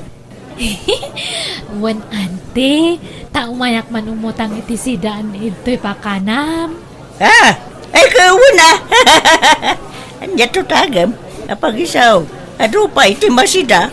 Wen, auntie, ta umayak man umutang iti sidaan ditoy pakanam. Ah, ay, kawen a. Ania to tagam? Apagisaw, adu pay ti masida?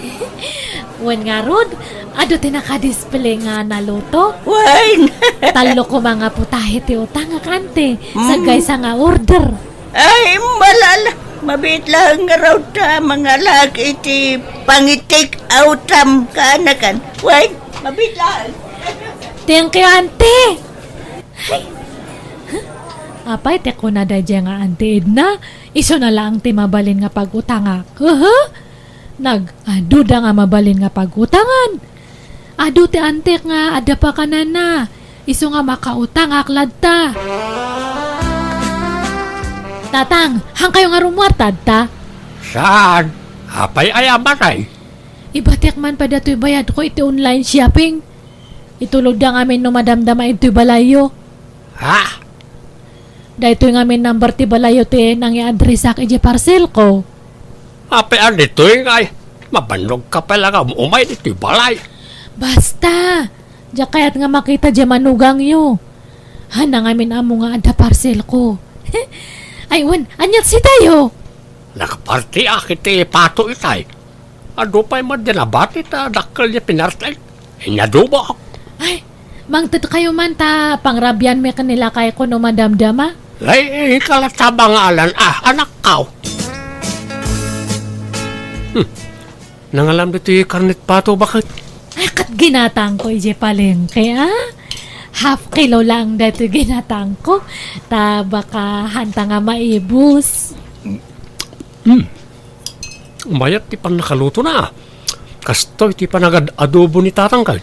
Wen ngarud, adu ti nakadisplay nga naluto. Wen. Tallo koma nga putahe ti utangak, auntie. Mm. Sagaysa nga order. Ay, malala. Mabiit laeng ngarud ta mangalaak iti pangi-take outam kaanakan. Wen, mabiit laeng. Thank you, auntie. Ay. Apay ti kuna daydiay nga auntie Edna? Isuna laeng ti mabalin nga pag-utangak. Aha? Nag-aduda nga mabalin nga pag-utangan. Adu ti auntiek nga adda pakanana. Isu nga makautangak latta. Tatang, haankayo nga rumuar ta adda? Saan? Apay aya, Mareng? Ibatiak man pay datoy bayadko iti online shopping. Itulodda ngamin no madamdama ditoy balayyo. Ha? Daytoy ngamin number ti balayyo ti nangiadresak idiay parcelko. Apay a ditoy ngay, mabannogka pay la nga um-umay ditoy balay. Basta, diak kayat nga makita diay manugangyo. Haanna ngamin ammo nga adda parcelko. Ay, wen, ania ti sidayo? Nakapartiak iti Pato itay. Adu pay met diay nabati ta dakkel diay pinarti. Inyadubok. Ay, mangtedkayo man ta pangrabianmi ken ni lakayko no madamdama. Ay, ikala ta bangalan, ah, anakkaw. Hmm. Nangalam ditoy karnet pato, baket? Ay, ket ginatangko idiay palengke, ah. Half kilo laeng daytoy ginatangko. Ta baka haanta nga maibus. Hmm. Mayat ti pannakalutona. Kastoy ti panagad-adobo ni tatang kay.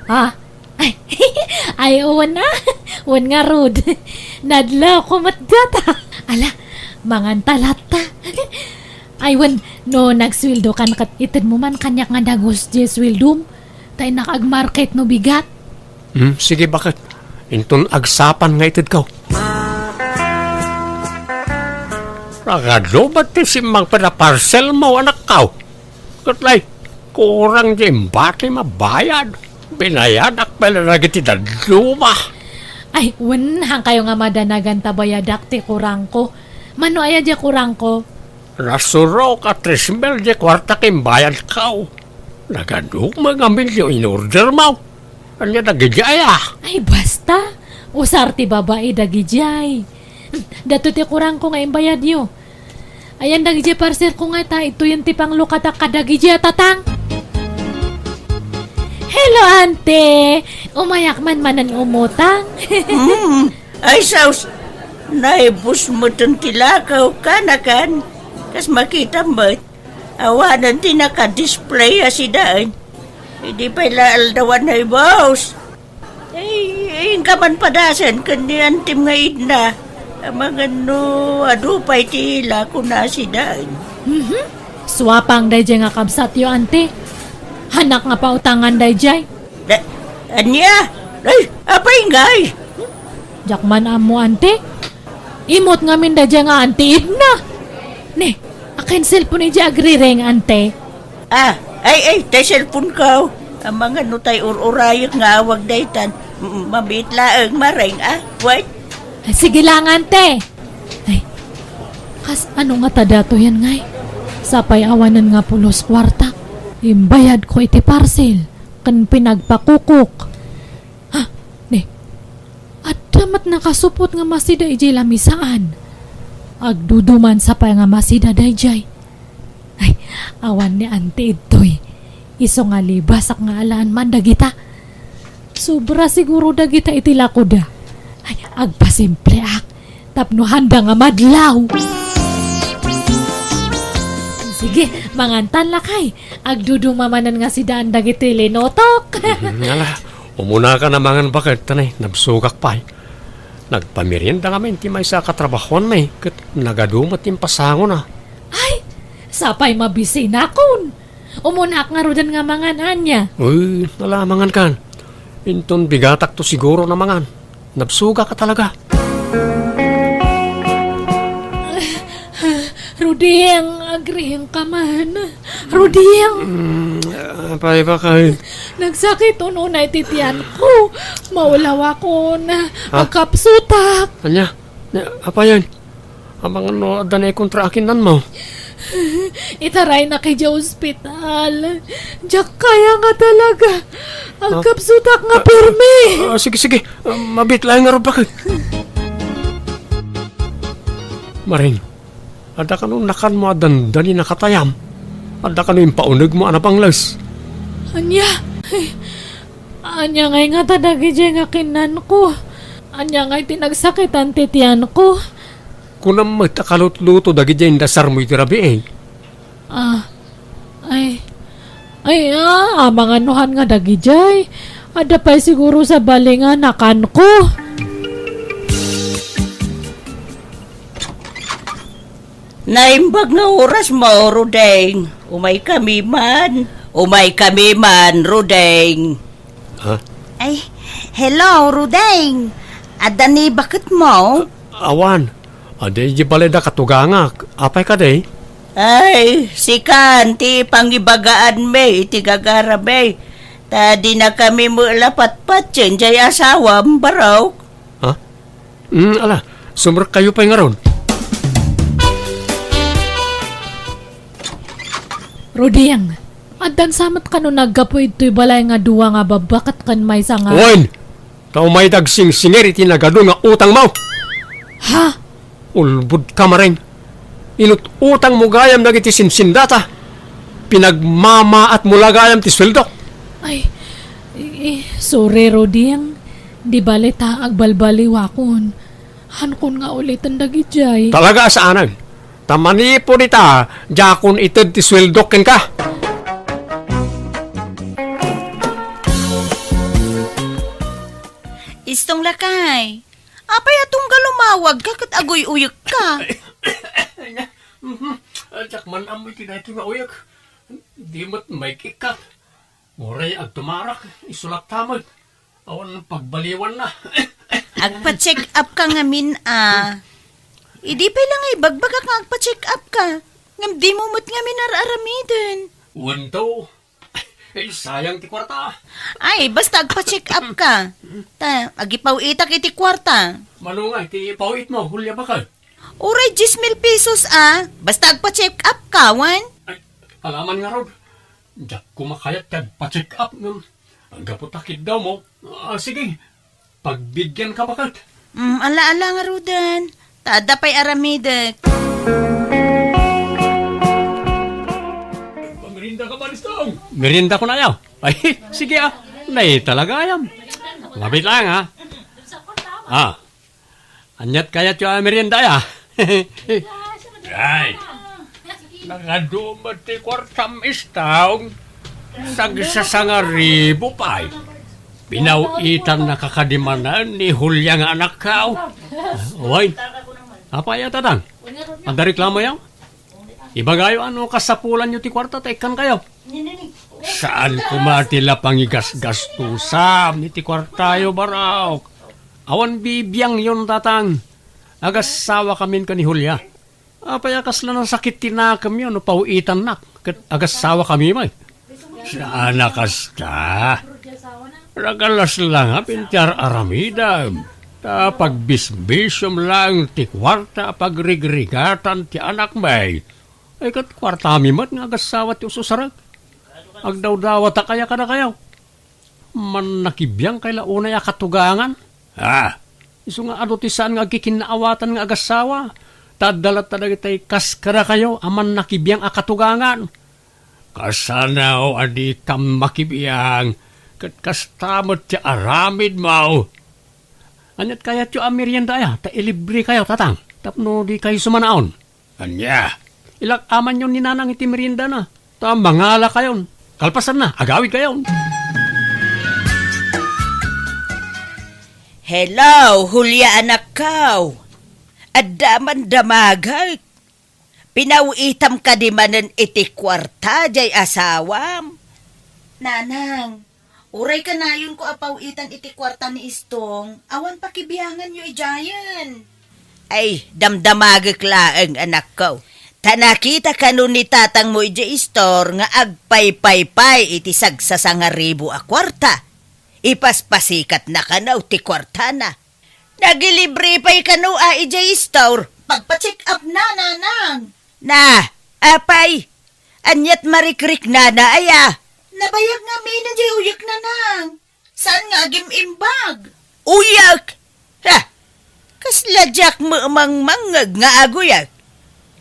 Ah? Ay, ay, wen a. Wen ngarud. Nadlawko met data. Ala, manganta latta. Ay, wen, no nagsueldokan ket itedmo man kaniak nga dagus diay sueldom. Ta innak agmarket no bigat. Hmm, sige, baket? Inton agsapan nga itedko. Nagadu met ti simmangpet a parcelmo, anakkaw. Ket lay, kurang diay imbatim a bayad. Binayadak pay la dagiti dadduma. Ay, wen, haankayo nga madanagan ta bayadak ti kurangko. Mano aya diay kurangko? Nasurok a tres mil diay kuarta ken bayadko. Nagadu met ngamin diay in-ordermo. Ania dagiti aya? Ay, basta. Usar ti babai dagidiay. Daytoy ti kurangko nga imbayadyo. Ayan dagidiay parcelko nga ta, ituyen ti panglukatak kadagidiay a tatang. Hello, ante. Umayak man manen umutang. Hmm. Ay, saus. Naibus metten ti lakaw, kaanakan. Kas makitam met. Awanen ti naka-display a sidaen. Idi pay la aldawan naibus. Ay, Inka man padasen ken ni Antim nga Edna. Amangan no adu pay ti ila kuna sidaen. Mhm. Suapang dayjay nga kabsatyo, Anti. Hanak nga pautangan dayjay. Da-, ania? Ay, apay ngay? Diak man ammo, Anti. Imot ngamin dayjay nga Anti Edna. Ne, akin cellphone iti agrireng, Anti. Ah, ay, ay, tay cellphone ko. Amangan no tay ur-urayek nga awag daytan. M-, mabiit laeng, Mareng, ah. Wait. Ay, sige lang, Anti. Ay, kas ano nga ta datoyen ngay? Sapay awanen nga pulos kuarta. Imbayad ko iti parcel ken pinagpakukok. Ha? Ne, adda met nakasupot nga masida idiay lamisaan. Agduduman sapay nga masida dayjay. Ay, awan ni Auntie idtoy. Isu nga libasak nga alaan man dagita. Sobra siguro dagita iti lakoda. Ay, agpasimpleak tapno handa nga madlaw. Sige, mangantan lakay. Agduduma manen nga sidaan dagiti linutok. Mhm, ala, umunaka na mangan baket, ta ne, nabsogak pay. Nagpamerienda ngamin ti maysa a katrabahoanmi, ket nagadu met ti impasangona. Ay, sapay mabisinakon. Umunak ngaruden nga mangan ania. Uy, ala, mangankan. Inton bigatakto siguro na mangan. Nabsogak talaga. Ruding, agriingka man. Ruding! Mm, apay, bakay? Nagsakit unay ti tiyanko. Maulawakon. Ha? Agkapsutak. Ania? Nia, apayen? Amangan no adda naikontra a kinnanmo? Itaraynak idiay ospital. Diak kaya nga talaga. Agkapsutak nga permi. Ah, sige, sige. Ah, mabiit laeng ngarud, baket. Maring, adda kano nakanmo a dandani nakatayam? Adda kano impaunegmo a napangles? Ania? Ay, ania ngay ngata dagidiay nga kinnanko? Ania ngay ti nagsakitan ti tiyanko? Kunam met a kalutluto dagidiay indasarmo iti rabii. Ah, ay, ay, ah, amangan no han nga dagidiay. Adda pay siguro sabali nga nakanko. Naimbag nga orasmo, Rudeng. Umaykami man. Umaykami man, Rudeng. Ha? Ay, hello, Rudeng. Adda ni baketmo? Awan. Adi, di balida katugangak. Apay kadi? Ay, sikan ti pangibagaanmi iti gagarami. Ta dinakami met la patpatien diay asawam, barok. Ha? Mm, ala, sumrekkayo pay ngarud. Ruding, addan sa met kano naggapu idtoy balay nga dua nga babba ket ken maysa nga Wen! Ta umay dagsingsingir iti nagadu nga utangmo! Ha? Ulbodka, Maring. Inut-utangmo gayam dagiti sinsindata. Pinagmamaatmo la gayam ti sueldok. Ay, i-, i-, sorry, Ruding. Di bale ta agbalbaliwakon. Hankon nga uliten dagidiay. Talaga a saanen. Ta manipud ita, diakon ited ti sueldok kenka. Istong lakay. Apay a tunggal umawagka ket aguy-uyekka? Mhm. Diak man ammo iti daytoy nga uyek. Di met maik-ikkat. Uray agtumarak, isu latta met. Awan pagbaliwanna. Agpa-check up ka ngamin, a. Idi pay la nga ibagbagak nga agpa-check up ka. Ngem dimo met ngamin ar-aramiden. Wento. Eh, sayang ti kuarta. Ay, basta agpa-check up ka. Ta, agipaw-itak iti kuarta. Mano nga iti ipaw-itmo, Julia, baket? Uray dies mil pesos, a. Basta agpa-check up ka, wen? Ay, alaman ngarud. Diak koma kayat ti agpa-check up ngem gapu ta kiddawmo. Ah, sige, pagbigianka baket. Mm, ala-ala ngaruden. Ta adda pay aramidek. Mamirinda ka, Manistong? Merienda ko na yaw. Ay, sige, a. Nay, talaga, ayam. Labit lang, a. A. Aniat kayatyo a merienda, a? Ay, nagadu met ti kuartam, Istong. Nagsasangaribu pay. Pinaw-itannaka kadi manen ni Julia nga anakko. Wen, apay a, tatang? Adda reklamoyo? Ibagayo a no kasapulanyo ti kuarta ta ikkankayo. Saan koma ti la pangigasgastusam iti kuartayo, Barok. Awan bibiangyon, tatang. Agassawakamin ken ni Julia. Apay a kasla nasakit ti nakemyo no paw-itannak ket agassawakami met? Saan a kasta. Nakalas la nga pintiar-aramidem. Ta pagbisbisiom laeng ti kuarta a pagrigrigatan ti anakmi. Ay, ket kuartami met nga agassawa ti ususarek. Agdawdawatak aya kadakayo? Mannakibiangkay la unay a katugangan? Ah, isu nga adu ti saan nga agkikinnaawatan nga agassawa, ta adda latta dagitay kas kadakayo a mannakibiang a katugangan. Kasano a dikam makibiang, ket kasta met ti aramidmo. Ania't kayatyo a merienda aya, ta ilibrekayo, tatang, tapno dikayo sumanaon? Ania? Ilak-amanyon ni Nanang iti meriendana, ta mangalakayon. Kalpasanna, agawidkayon. Hello, Julia anakko. Adda man damagek. Pinaw-itam kadi manen iti kuarta jay asawam? Nanang, uray kanayonko a paw-itan iti kuarta ni Istong, awan pakibianganyo idiayen. Ay, damdamagek laeng, anakko. Ta nakita kano ni tatangmo idiay istor nga agpaypaypay iti sagsasangaribu a kuarta. Ipaspasikatna kano ti kuartana. Nagilibre pay kano a idiay istor? Pagpa-check up na, Nanang. Na, apay, ania't marikriknana aya? Nabayag ngamin jay uyekna, Nang. Saan nga agim-imbag? Uyek? Ha! Kasla diak mangmangngeg nga aguyek.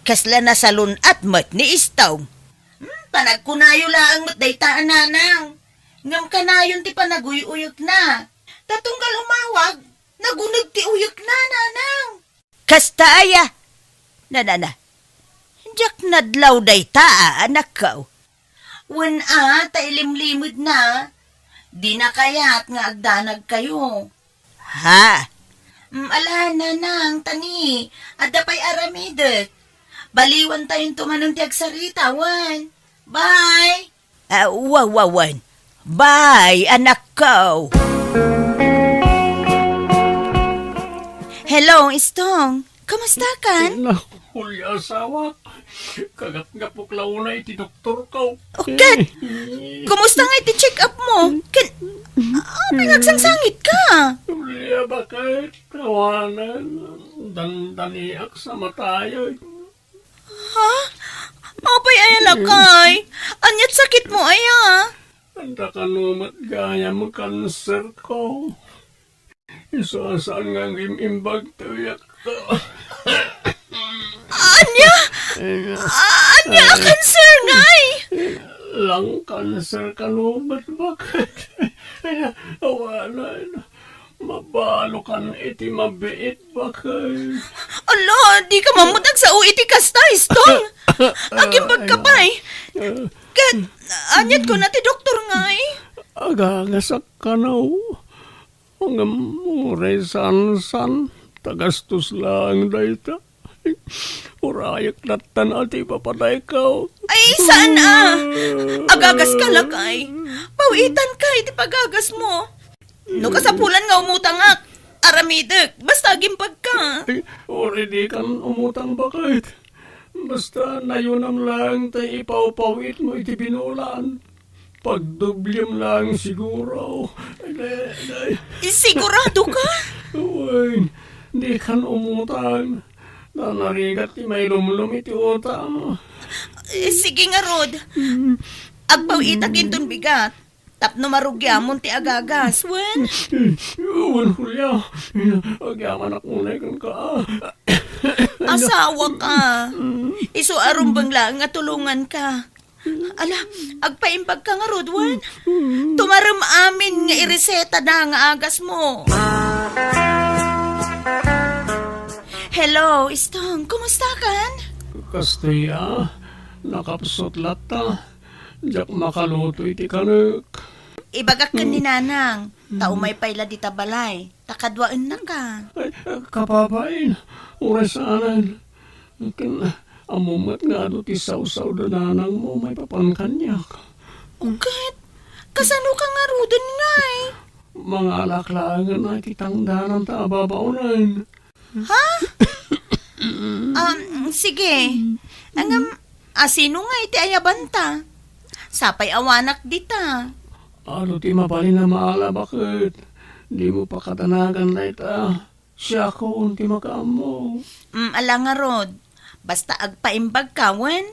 Kasla nasalun-at met ni Istong. Hmm, panagkunayo laeng met dayta a Nanang. Ngem kanayon ti panaguy-uyekna. Ta tunggal umawag, naguneg ti uyekna, Nanang. Kasta aya? Nanana, diak nadlaw dayta a anakko. Wen a, ta ilimlimedna. Dina kayat nga agdanagkayo. Ha? Mm, ala, Nanang, tani, adda pay aramidek. Baliwantayonto manen ti agsarita, wen. Bye! Ah, wa, wa, wen. Bye, anakko. Hello, Istong. Kumusta kan? Naku, Julia, asawa. Kagapgapok la unay iti doktorko. O, ket, kumusta nga iti check-up mo? Ken, apay nga agsangsangitka? Julia, bakit? Awanen, dandaniak sa matayen. Ha? Apay aya, lakay? Ania't sakitmo aya? Adda kano met gayam kanserko. Isu a saan nga agim-imbag ti uyekko. Ania? Ania a kanser ngay? Lung cancer kano met, bakit? Awanen. Mabalokan iti mabiit, bakit? Ala, dika man met agsao iti kasta, Istong. Agimbagka pay. Ket, ania't kuna ti doktor ngay? Agagasak kano. Ngem uray saan-saan, ta gastos laeng dayta. Urayek latta ti ipapadayko. Ay, saan a? Agagaska, lakay. Pawitanka iti pagagasmo. No kasapulan nga umutangak, aramidek, basta agimbagka. Ay, uray dikan umutang, bakit? Basta nayonam laeng ti ipawpawitmo iti binulan. Pagdoblem laeng siguro. Ay, ay, ay. Sigurado ka? Wen, dikan umutang. Ta narigat ti mailumlom iti utang. Eh, sige ngarud. Agpawitak inton bigat. Tapno marugiamon ti agagas, wen? Wen, Julia. Agyamanak unay kenka. Asawa ka. Isu a rumbeng laeng nga tulonganka. Ala, agpaimbagka ngarud, wen? Tumarem amin nga ireseta da nga agasmo. Hello, Istong. Kumusta kan? Kastoy a, nakapsut latta. Diak makaluto iti kanek. Ibagak ken ni Nanang. Ta umay pay la dita balay, ta kaduaennaka. Ay, kababain, uray saanen. Ken, ammom met nga adu ti sawsawda nanangmo maipapan kaniak. Uket, kasanoka ngaruden ngay? Mangalak laengen iti tangdananta a babaonen. Ha? Um, sige. Ngem, asino ngay ti ayabanta? Sapay awanak dita. Adu ti mabalin a maala, baket. Dimo pakadanagan dayta. Siakon ti makaammo. Mm, ala ngarud. Basta agpaimbagka, wen?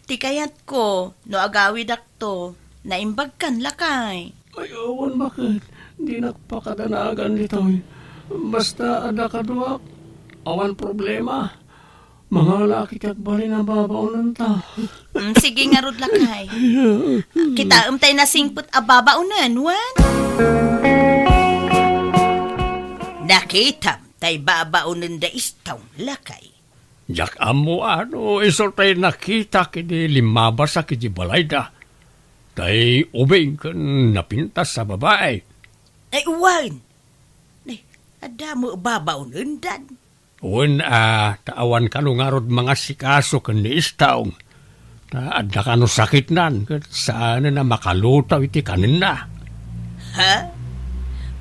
Ti kayatko, no agawidakto, naimbagkan, lakay. Ay, awan, baket. Dinak pakadanagan ditoy. Basta adda kaduak, awan problema. Mangalak iti agbalin a babaonenta. Mm, sige ngarud, lakay. Kitaem tay nasingpet a babaonen, wen? Nakitam tay babaonen da Istong, lakay. Diak ammo a no isu tay nakitak idi limmabasak iti balayda. Tay ubing ken napintas a babai. Ay, wen. Ay, adda met babaonendan. Wen a, ta awan kano ngarud mangasikaso ken ni Istong. Ta adda kano sakitnan ket saanen a makalutaw iti kanenna. Ha?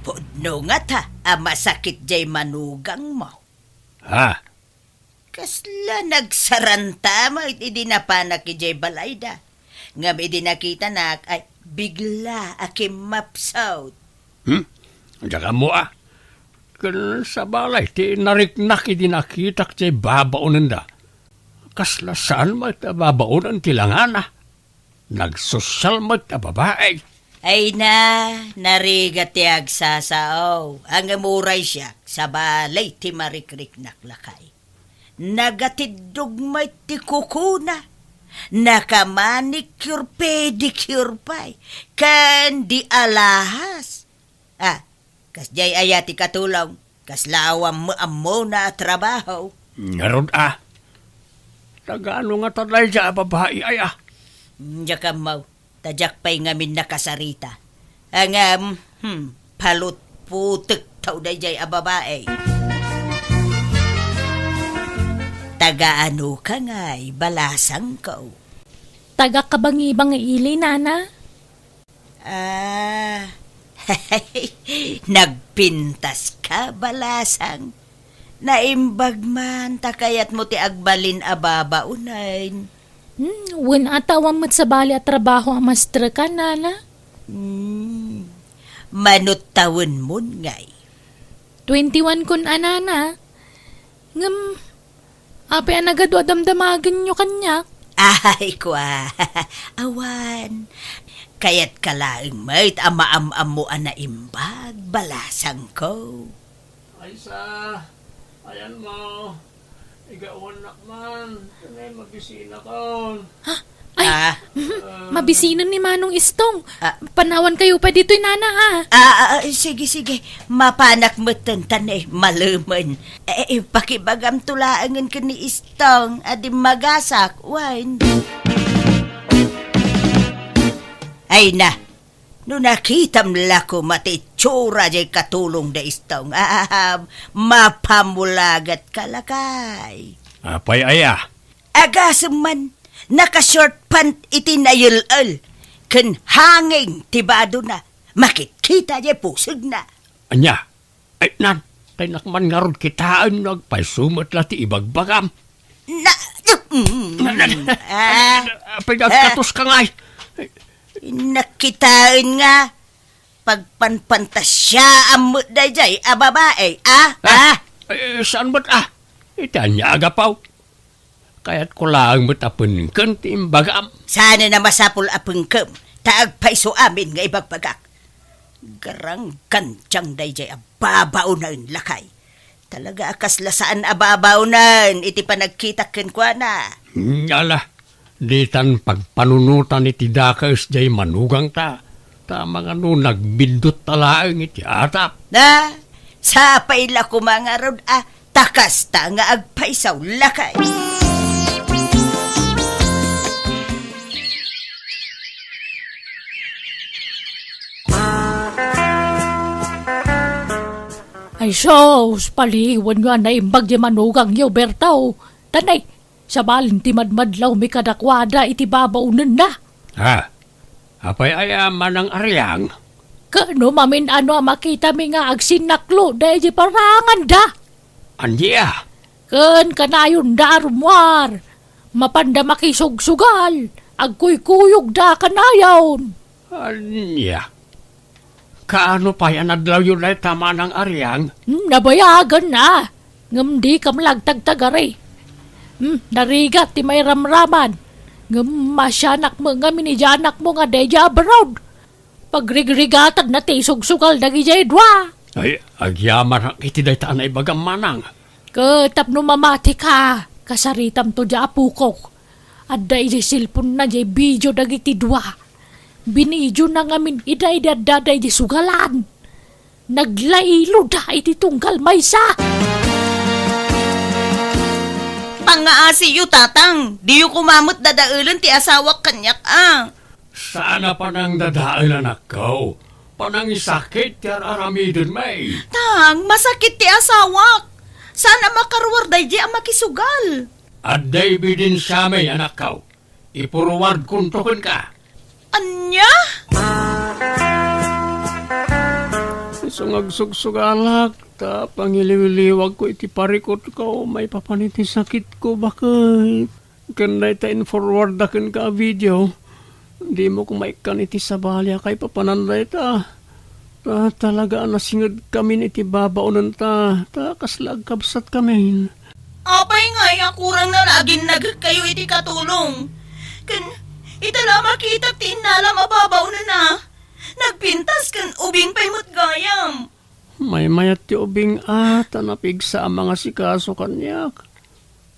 Pudno ngata a masakit jay manugangmo. Ha? Kasla nagsaranta met idi napanak idiay balayda. Ngem idi nakitanak, ay, bigla a kimmapsut. Hmm? Diak ammo a. Ken sabali ti nariknak idi nakitak ti babaonenda. Kasla saan met a babaonen ti langana. Nagsosial met a babai. Ay na, narigat ti agsasao. Ngem uray siak, sabali ti marikriknak, lakay. Nagatiddog met ti kukuna. Nakamanicure, pedicure pay. Ken di alahas. Ah, kasdiay aya ti katulong? Kasla awan met ammona a trabaho. Ngarud a. Tagano ngata daydiay a babai aya? Diak ammo. Ta diak pay ngamin nakasarita. Ngem, hmm, palutputekto daydiay a babai. Taga anoka ngay, balasangko? Taga Kabangiba nga ili, nana. Ah, nagpintaska, balasang. Naimbag man, ta kayatmo ti agbalin a babaonen. Hmm, wen a ta awan met sabali a trabaho a maestro ka, nana? Hmm, mano tawenmon ngay? Twenty-one kon a, nana. Ngem, apay a nagadu a damdamagenyo kaniak? Ay, kua, awan. Kayatka laeng met a maam-ammo a naimbag, balasangko. Ay sa, ayan mo. Igawannak man. Kanay mabisinakon. Ha? Ay, ah, mhm. Mabisinen ni Manong Istong. Ah. Panawan kayo pa ditoy, nana, ha? Ah, ah, ah, sige, sige. Mapanak metten, tan, eh, malemen. Eh, eh, pakibagam to laengen ken ni Istong a dimmagasak, wen. Ay na, no nakitam la koma ti itsura jay katulong da Istong, ah, mapamulagat ka, lakay. Apay aya? Agasem man, naka-short pant iti nayel-el, ken hanging ti badona, makitkita jay pusegna. Ania? Ay, nan, tay nak man ngarud kitaen no agpayso met la ti ibagbagam. Na, mm, na, na, na, ah, apay nga ah, agkatos ka ngay? Nakitaen nga pagpanpantasiaam met daydiay a babai, ah? Ah, ah? Eh, saan met, ah? Iti ania a gapu? Kayatko laeng met a pengken ti imbagam. Saan a masapul a pengkem, ta agpayso amin nga ibagbagak. Garanggantiang daydiay a babaonen, lakay. Talaga a kasla saan a babaonen iti panagkitak kenkuana. Ala, ditan pagpanunotan iti dakes jay manugangta. Ta mangano nagbiddut ta laeng iti atap. Na, sapay la koma ngarud a ta kasta nga agpayso, lakay. Sus, paliwanyo a naimbag diay manugangyo, Berto. Tanay, sabalen ti madmadlawmi kadakuada iti babaonenna. Ha? Apay aya, Manang Ariang? Ket no mamin-ano a makitami nga agsinnaklo daydi paranganda? Ania? Ken kanayonda a rummuar, mapanda makisugsugal, agkuykuyogda kanayon. Ania? Kaano pay a nadlawyo dayta, Manang Ariang? Hmm, nabayagan na. Ngem dikam la agtagtagari. Hmm, narigat ti mairamraman. Ngem maasianak met ngamin idiay anakmo nga daydiay abroad. Pagrigrigatanna ti isugsugal dagidiay dua. Ay, agyamanak iti dayta a naibagam, Manang. Ket tapno mamatika, kasaritamto diay apokok. Adda idiay cellphone-na diay video dagiti dua. Binidiona ngamin ida idi addada idiay sugalan. Naglailoda iti tunggal maysa. Pangngaasiyo, Tatang. Diyo koma met dadaelen ti asawak kaniak a. Saan a panangdadael, anakko. Panangisakit ti ar-aramidenmi. Tang, masakit ti asawak. Saan a makaruar daydi a makisugal. Adda ebidensiami, anakko. Ipuruardkonto kenka. Ania? Isu nga agsugsugalak, ta pangiliwliwagko iti parikutko, maipapan iti sakitko, baket. Ken dayta in-forwardda kenka a video, dimo koma ikkan iti sabali a kaipapanan dayta. Ta talaga a nasingedkamin iti babaonenta, ta kasla agkabsatkamin. Apay ngay a kurangna la aginnagekkayo iti katulong? Ken ita la a makitak ti innalam a babaonenna, nagpintas ken ubing pay met gayam. Maymayat ti ubing a, ta napigsa a mangasikaso kaniak.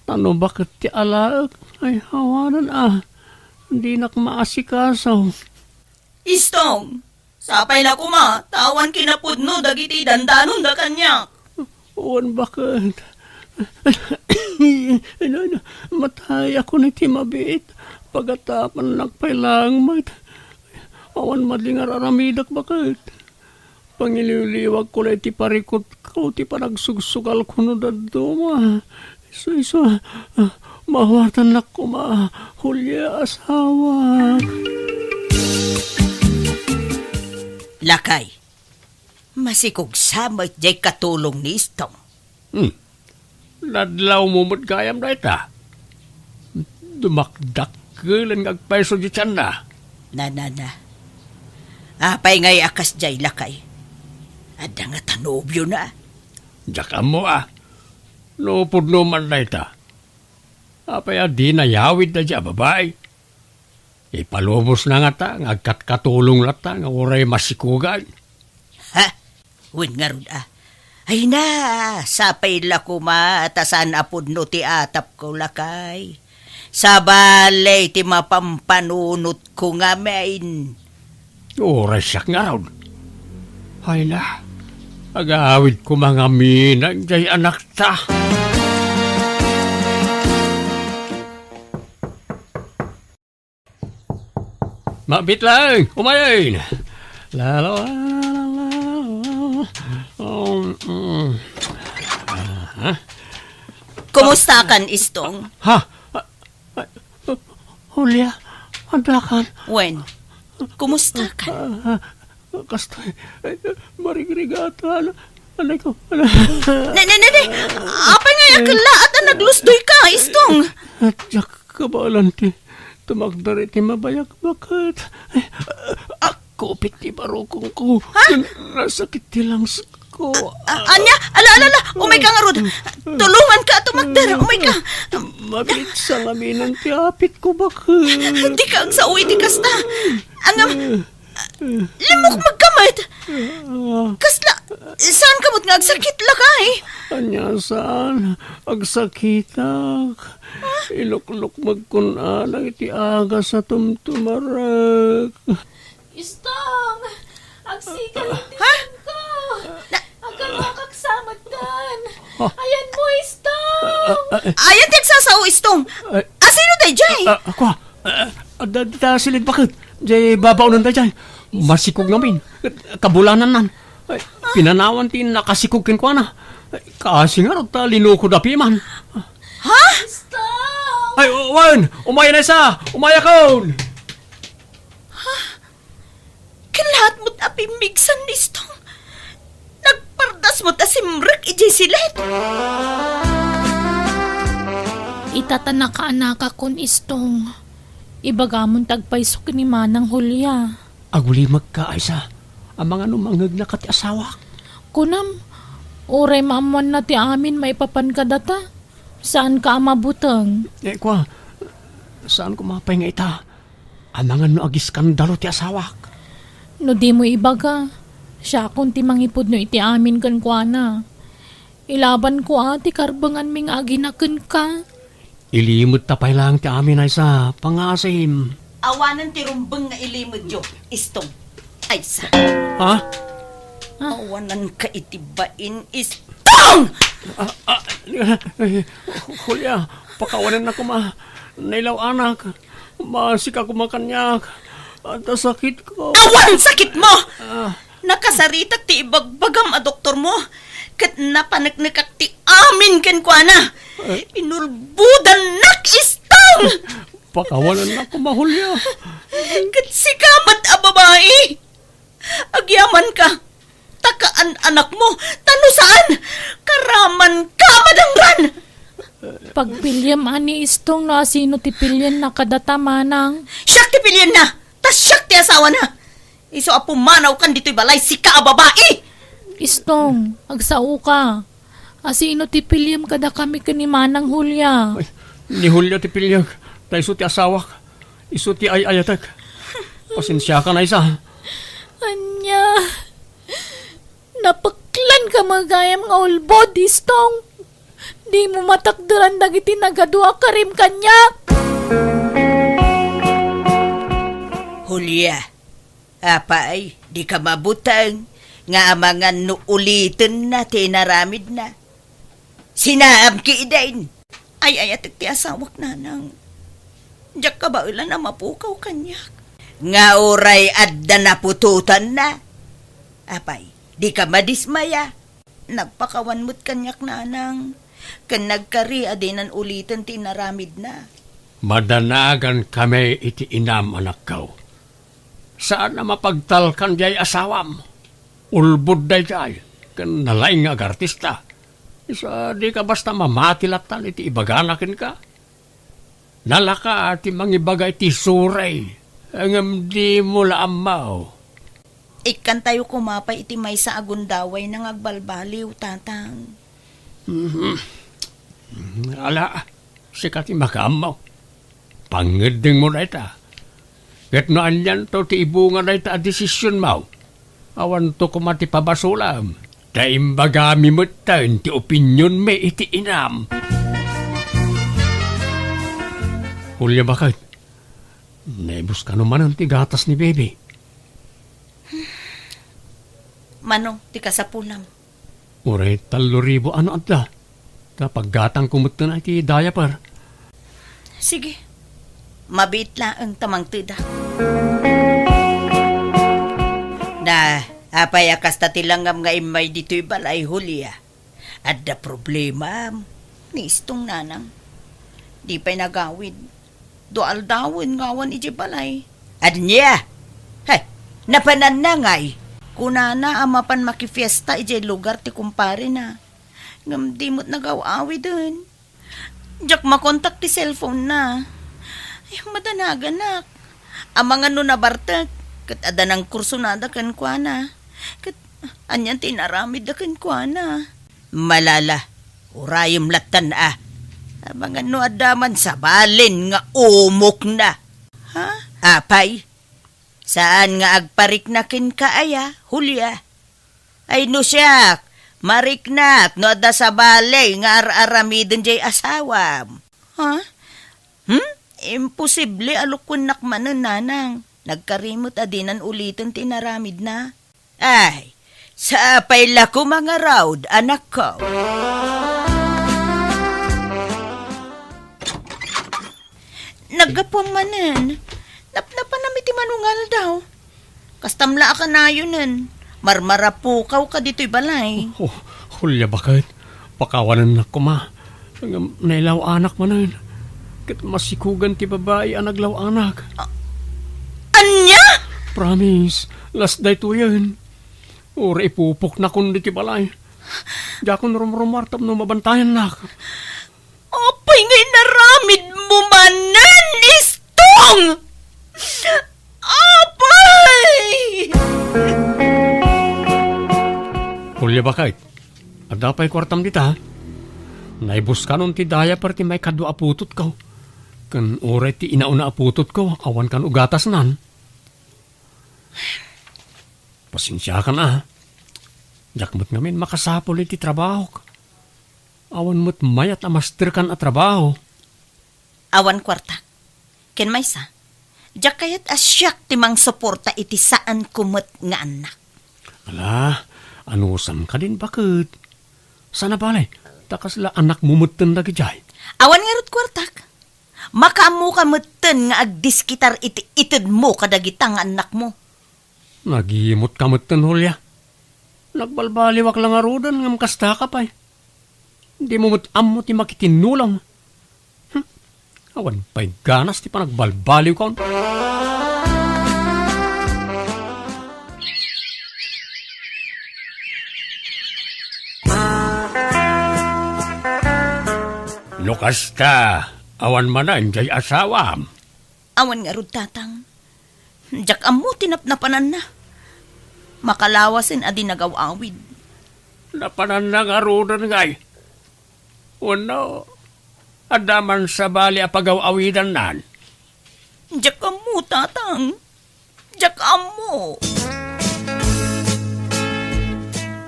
Ta no baket ti alaek, ay awanan a, dinak maasikaso. Istong, sapay la koma, ta awan kinapudno dagiti dandanonda kaniak. Wen baket. Ina, ina, matayakon iti mabiit. Pagatapannak pay laeng met. Awan madingar aramidek baket. Pangiliwliwagko la iti parikutko ti panagsugsugalko no dadduma. Isu, isu, ah, mawartannak koma, Julia, asawa. Lakay, masikog sa met jay katulong ni Istong. Hmm. Nadlawmo met gayam dayta. Dumakdakkelen nga agpayso ti tianna. Na, na, na. Apay ngay a kasdiay, lakay? Adda ngata nobiona? Diak ammo a. No pudno man dayta. Apay a di nayawid daydiay a babai? Ipalubosna ngata nga agkatkatulong latta nga uray masikogan. Ha? Wen ngarud a. Ay na, sapay la koma ta saan a pudno ti atapko, lakay. Sabali ti mapampanunotko ngamin. Uray siak ngarud. Ay na, agawid koma ngamin jay anakta. Mabit laeng, umayen. La, la, la, la, la, la. Um, mm. Aha. Kumusta kan, Istong? Ha? Ah, ah, Julia, adda kan? Wen, kumusta kan? Ah, ah, kastoy, eh, marigrigatan. Anay ko, anay. Ne, ne, ne, ne. Apay nga yakella at naglusdoy ka, Istong? Diak kabaelan ti tumakder iti mabayag baket. Ay, ah, kupit ti barukongko. Ha? Nasakit ti langsko. A-, ania? Ala, ala, ala. Umay ka ngarud. Tulongan ka, tumakder. Umay ka. Mabiit sa ngaminan ti apitko baket. Di ka agsao iti kasta. Angam, Limmukmeg ka met. Kasla, saan ka met nga agsakit, lakay? Ania saan? Agsakitak. Iluklukmegkon a dagiti agas a tumtumarek. Istong! Agsigal ti Ha? Ko! Na- Agkakakaksamatdan! Ayan mo, Istong! Ayan ti agsasao, Istong! Asino dayjay? Ah, ako, ah, adda dita silid baket. Jay babaonan dayjay. Masikog ngamin. Kabulanannan. Ay, pinanawan ti nakasikog kenkuana. Ay, kaasi ngarud ta linukoda piman. Ha? Ay, o-, wen, umayakon, Aysa! Umayakon! Ken laat met a pimmigsan ni Istong. Nagpardas met a simrek idiay silet. Ita ta nakaanakakon, Istong. Ibagamon ti agpayso ken ni Manang Julia. Agulimekka, Aysa. Amangan no mangngegnaka ti asawak. Kunam, uray maammoanna ti amin maipapan kadata, saanka a mabuteng. Eh, kua, saan koma pay nga ita? Amangan no agiskandalo ti asawak. No dimo ibaga, siakon ti mangipudno iti amin kenkuana. Ilabanko a ti karbenganmi nga agina kenka. Ilimedta pay laeng ti amin, Aysa, pangngaasim. Awanen ti rumbeng nga ilimedyo, Istong. Aysa. Ha? Awananka iti bain, Istong! Ah, ah, eh, Julia, pakawanennak koma. Nailaw-anak. Maasika koma kaniak. Adda sakitko. Awan sakitmo! Ah. Nakasaritak ti ibagbagam a doktormo, ket napaneknekak ti amin kenkuana. Eh. Pinulbodannak, Istong! Pakawanennak koma, Julia. Ket sika met a babai, agyamanka, ta kaan-anakmo, ta no saan, karamanka a madangran! Pagpiliem a ni Istong no asino ti pilienna kadata, Manang. Siak ti pilienna, ta siak ti asawana. Isu a pumanawkan ditoy balay, sika a babai! Istong, agsaoka. Asino ti piliem kadakami ken ni Manang Julia? Ay, ni Julia ti piliek, ta isu ti asawak, isu ti ay-ayatek. Pasensiakan, Aysa. Ania? Napeklanka met gayam nga ulbod, Istong. Dimo matakderan dagiti nagadua a karim kaniak. Julia, apay, dika mabuteng nga amangan no ulitenna ti inaramidna. Sinaam ketdin. Ay-ayatek ti asawak, Nanang. Diak kabaelan a mapukaw kaniak. Nga uray adda naputotanna. Apay, dika madismaya. Nagpakawan met kaniak, Nanang, ken nagkari a dinan uliten ti inaramidna. Madanagankami iti inam, anakko. Saan a mapagtalkan diay asawam. Ulbod daydiay, ken nalaing nga agartista. Isu a dika basta mamati lattan iti ibagana kenka. Nalaka ti mangibaga iti suray, ngem dimo la ammo. Ikkantayo koma pay iti maysa a gundawayna nga agbalbaliw, Tatang. Mhm. Ala, sika ti makaammo. Pangngeddengmo dayta. Ket no anianto ti ibunga dayta a desisionmo, awanto koma ti pabasolam. Ta imbagami metten ti opinionmi iti inam. Julia, baket, naibus kano manen ti gatas ni Baby? Mano ti kasapulam? Uray tallo ribu a no adda. Ta paggatangko metten iti diaper. Sige. Mabiit laeng ta mangtedak. Na, apay a kasta ti langam nga immay ditoy balay, Julia? Adda problemam ni Istong, Nanang. Di pay nagawid. Dua aldawen nga awan idiay balay. Ania? Hay, napananna ngay? Kunana a mapan makifiesta idiay lugar ti kumparena. Ngem di met nagaw-awiden. Diak makontak ti cellphone na. Ay, madanaganak. Amangan no nabartek, ket adda nangkursunada kenkuana. Ket anian ti inaramidda kenkuana? Malala, urayem lattan a. Amangan no adda man sabalen nga umokna. Ha? Apay, saan nga agparikna kenka aya, Julia? Ay no siak, mariknak no adda sabali nga ar-aramiden diay asawam. Ha? Hmm? Imposible a lukuennak manen, Nanang. Nagkari met a dinan uliten ti inaramidna. Ay, sapay la koma ngarud, anakko. Naggapuam manen. Napnapanam iti manungaldaw. Kastam la a kanayonen. Marmarapukawka ditoy balay. Oh, Julia, baket. Pakawanennak koma. Ngem nailaw-anak manen. Ket masikugan ti babai a naglaw-anak. A-, ania? Promise, last daytoyen. Uray ipupoknakon ditoy balay. Diakon rumrumuar tapno mabantayannak. Apay nga inaramidmo manen, Istong? Apay! Julia, baket, adda pay kuartam dita? Naibuskanon ti diaper ti maikadua a putotko. Ken uray ti inauna a putotko, awan kan ugatasnan. Pasensiakan a. Diak met ngamin makasapul iti trabahok. Awan met mayat a masterkan a trabaho. Awan kuartak. Ken maysa, diak kayat a siak ti mangsuporta iti saanko met nga annak. Ala, anusam kadin, baket? Saan a bale, ta kasla anakmo metten dagidiay. Awan ngarud kuartak. Makaammoka metten nga agdiskitar iti itedmo kadagita nga annakmo. Nagimotka metten, Julia. Nagbalbaliwak la ngaruden ngem kastaka pay. Dimo met ammo ti makitinnulang. Hm, awan pay ganas ti panagbalbaliwkon. No kasta, awan manen diay asawam? Awan ngarud, Tatang. Diak ammo ti napnapananna. Makalawasen a di nagaw-awid. Napananna ngaruden ngay? Wenno, adda man sabali a pagaw-awidannan? Diak ammo, Tatang. Diak ammo.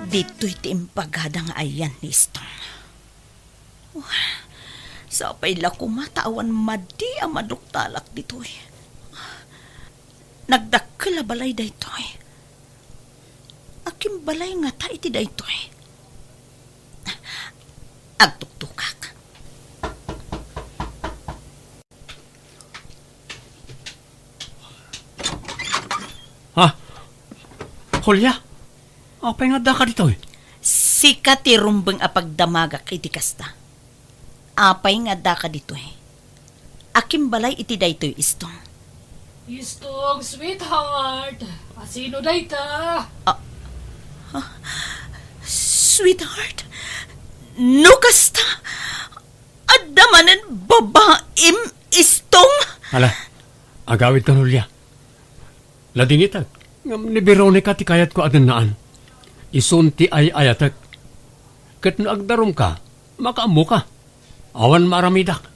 Ditoy ti impagadang nga ayan ni Istong. Sapay la koma ta awan madi a maduktalak ditoy. Nagdakkel a balay daytoy. Akin balay ngata iti daytoy? Agtuktukak. Ha? Julia? Apay nga addaka ditoy? Sika ti rumbeng a pagdamagak iti kasta. Apay nga addaka ditoy? Akin balay iti daytoy, Istong? Istong, sweetheart. Asino dayta? Ah, ah, sweetheart? No kasta, adda manen babaim, Istong? Ala, agawidka, Julia. Ladingitek, ngem ni Veronica ti kayatko a dennaan. Isun ti ay-ayatek. Ket no agdarumka, makaammoka. Awan maaramidak.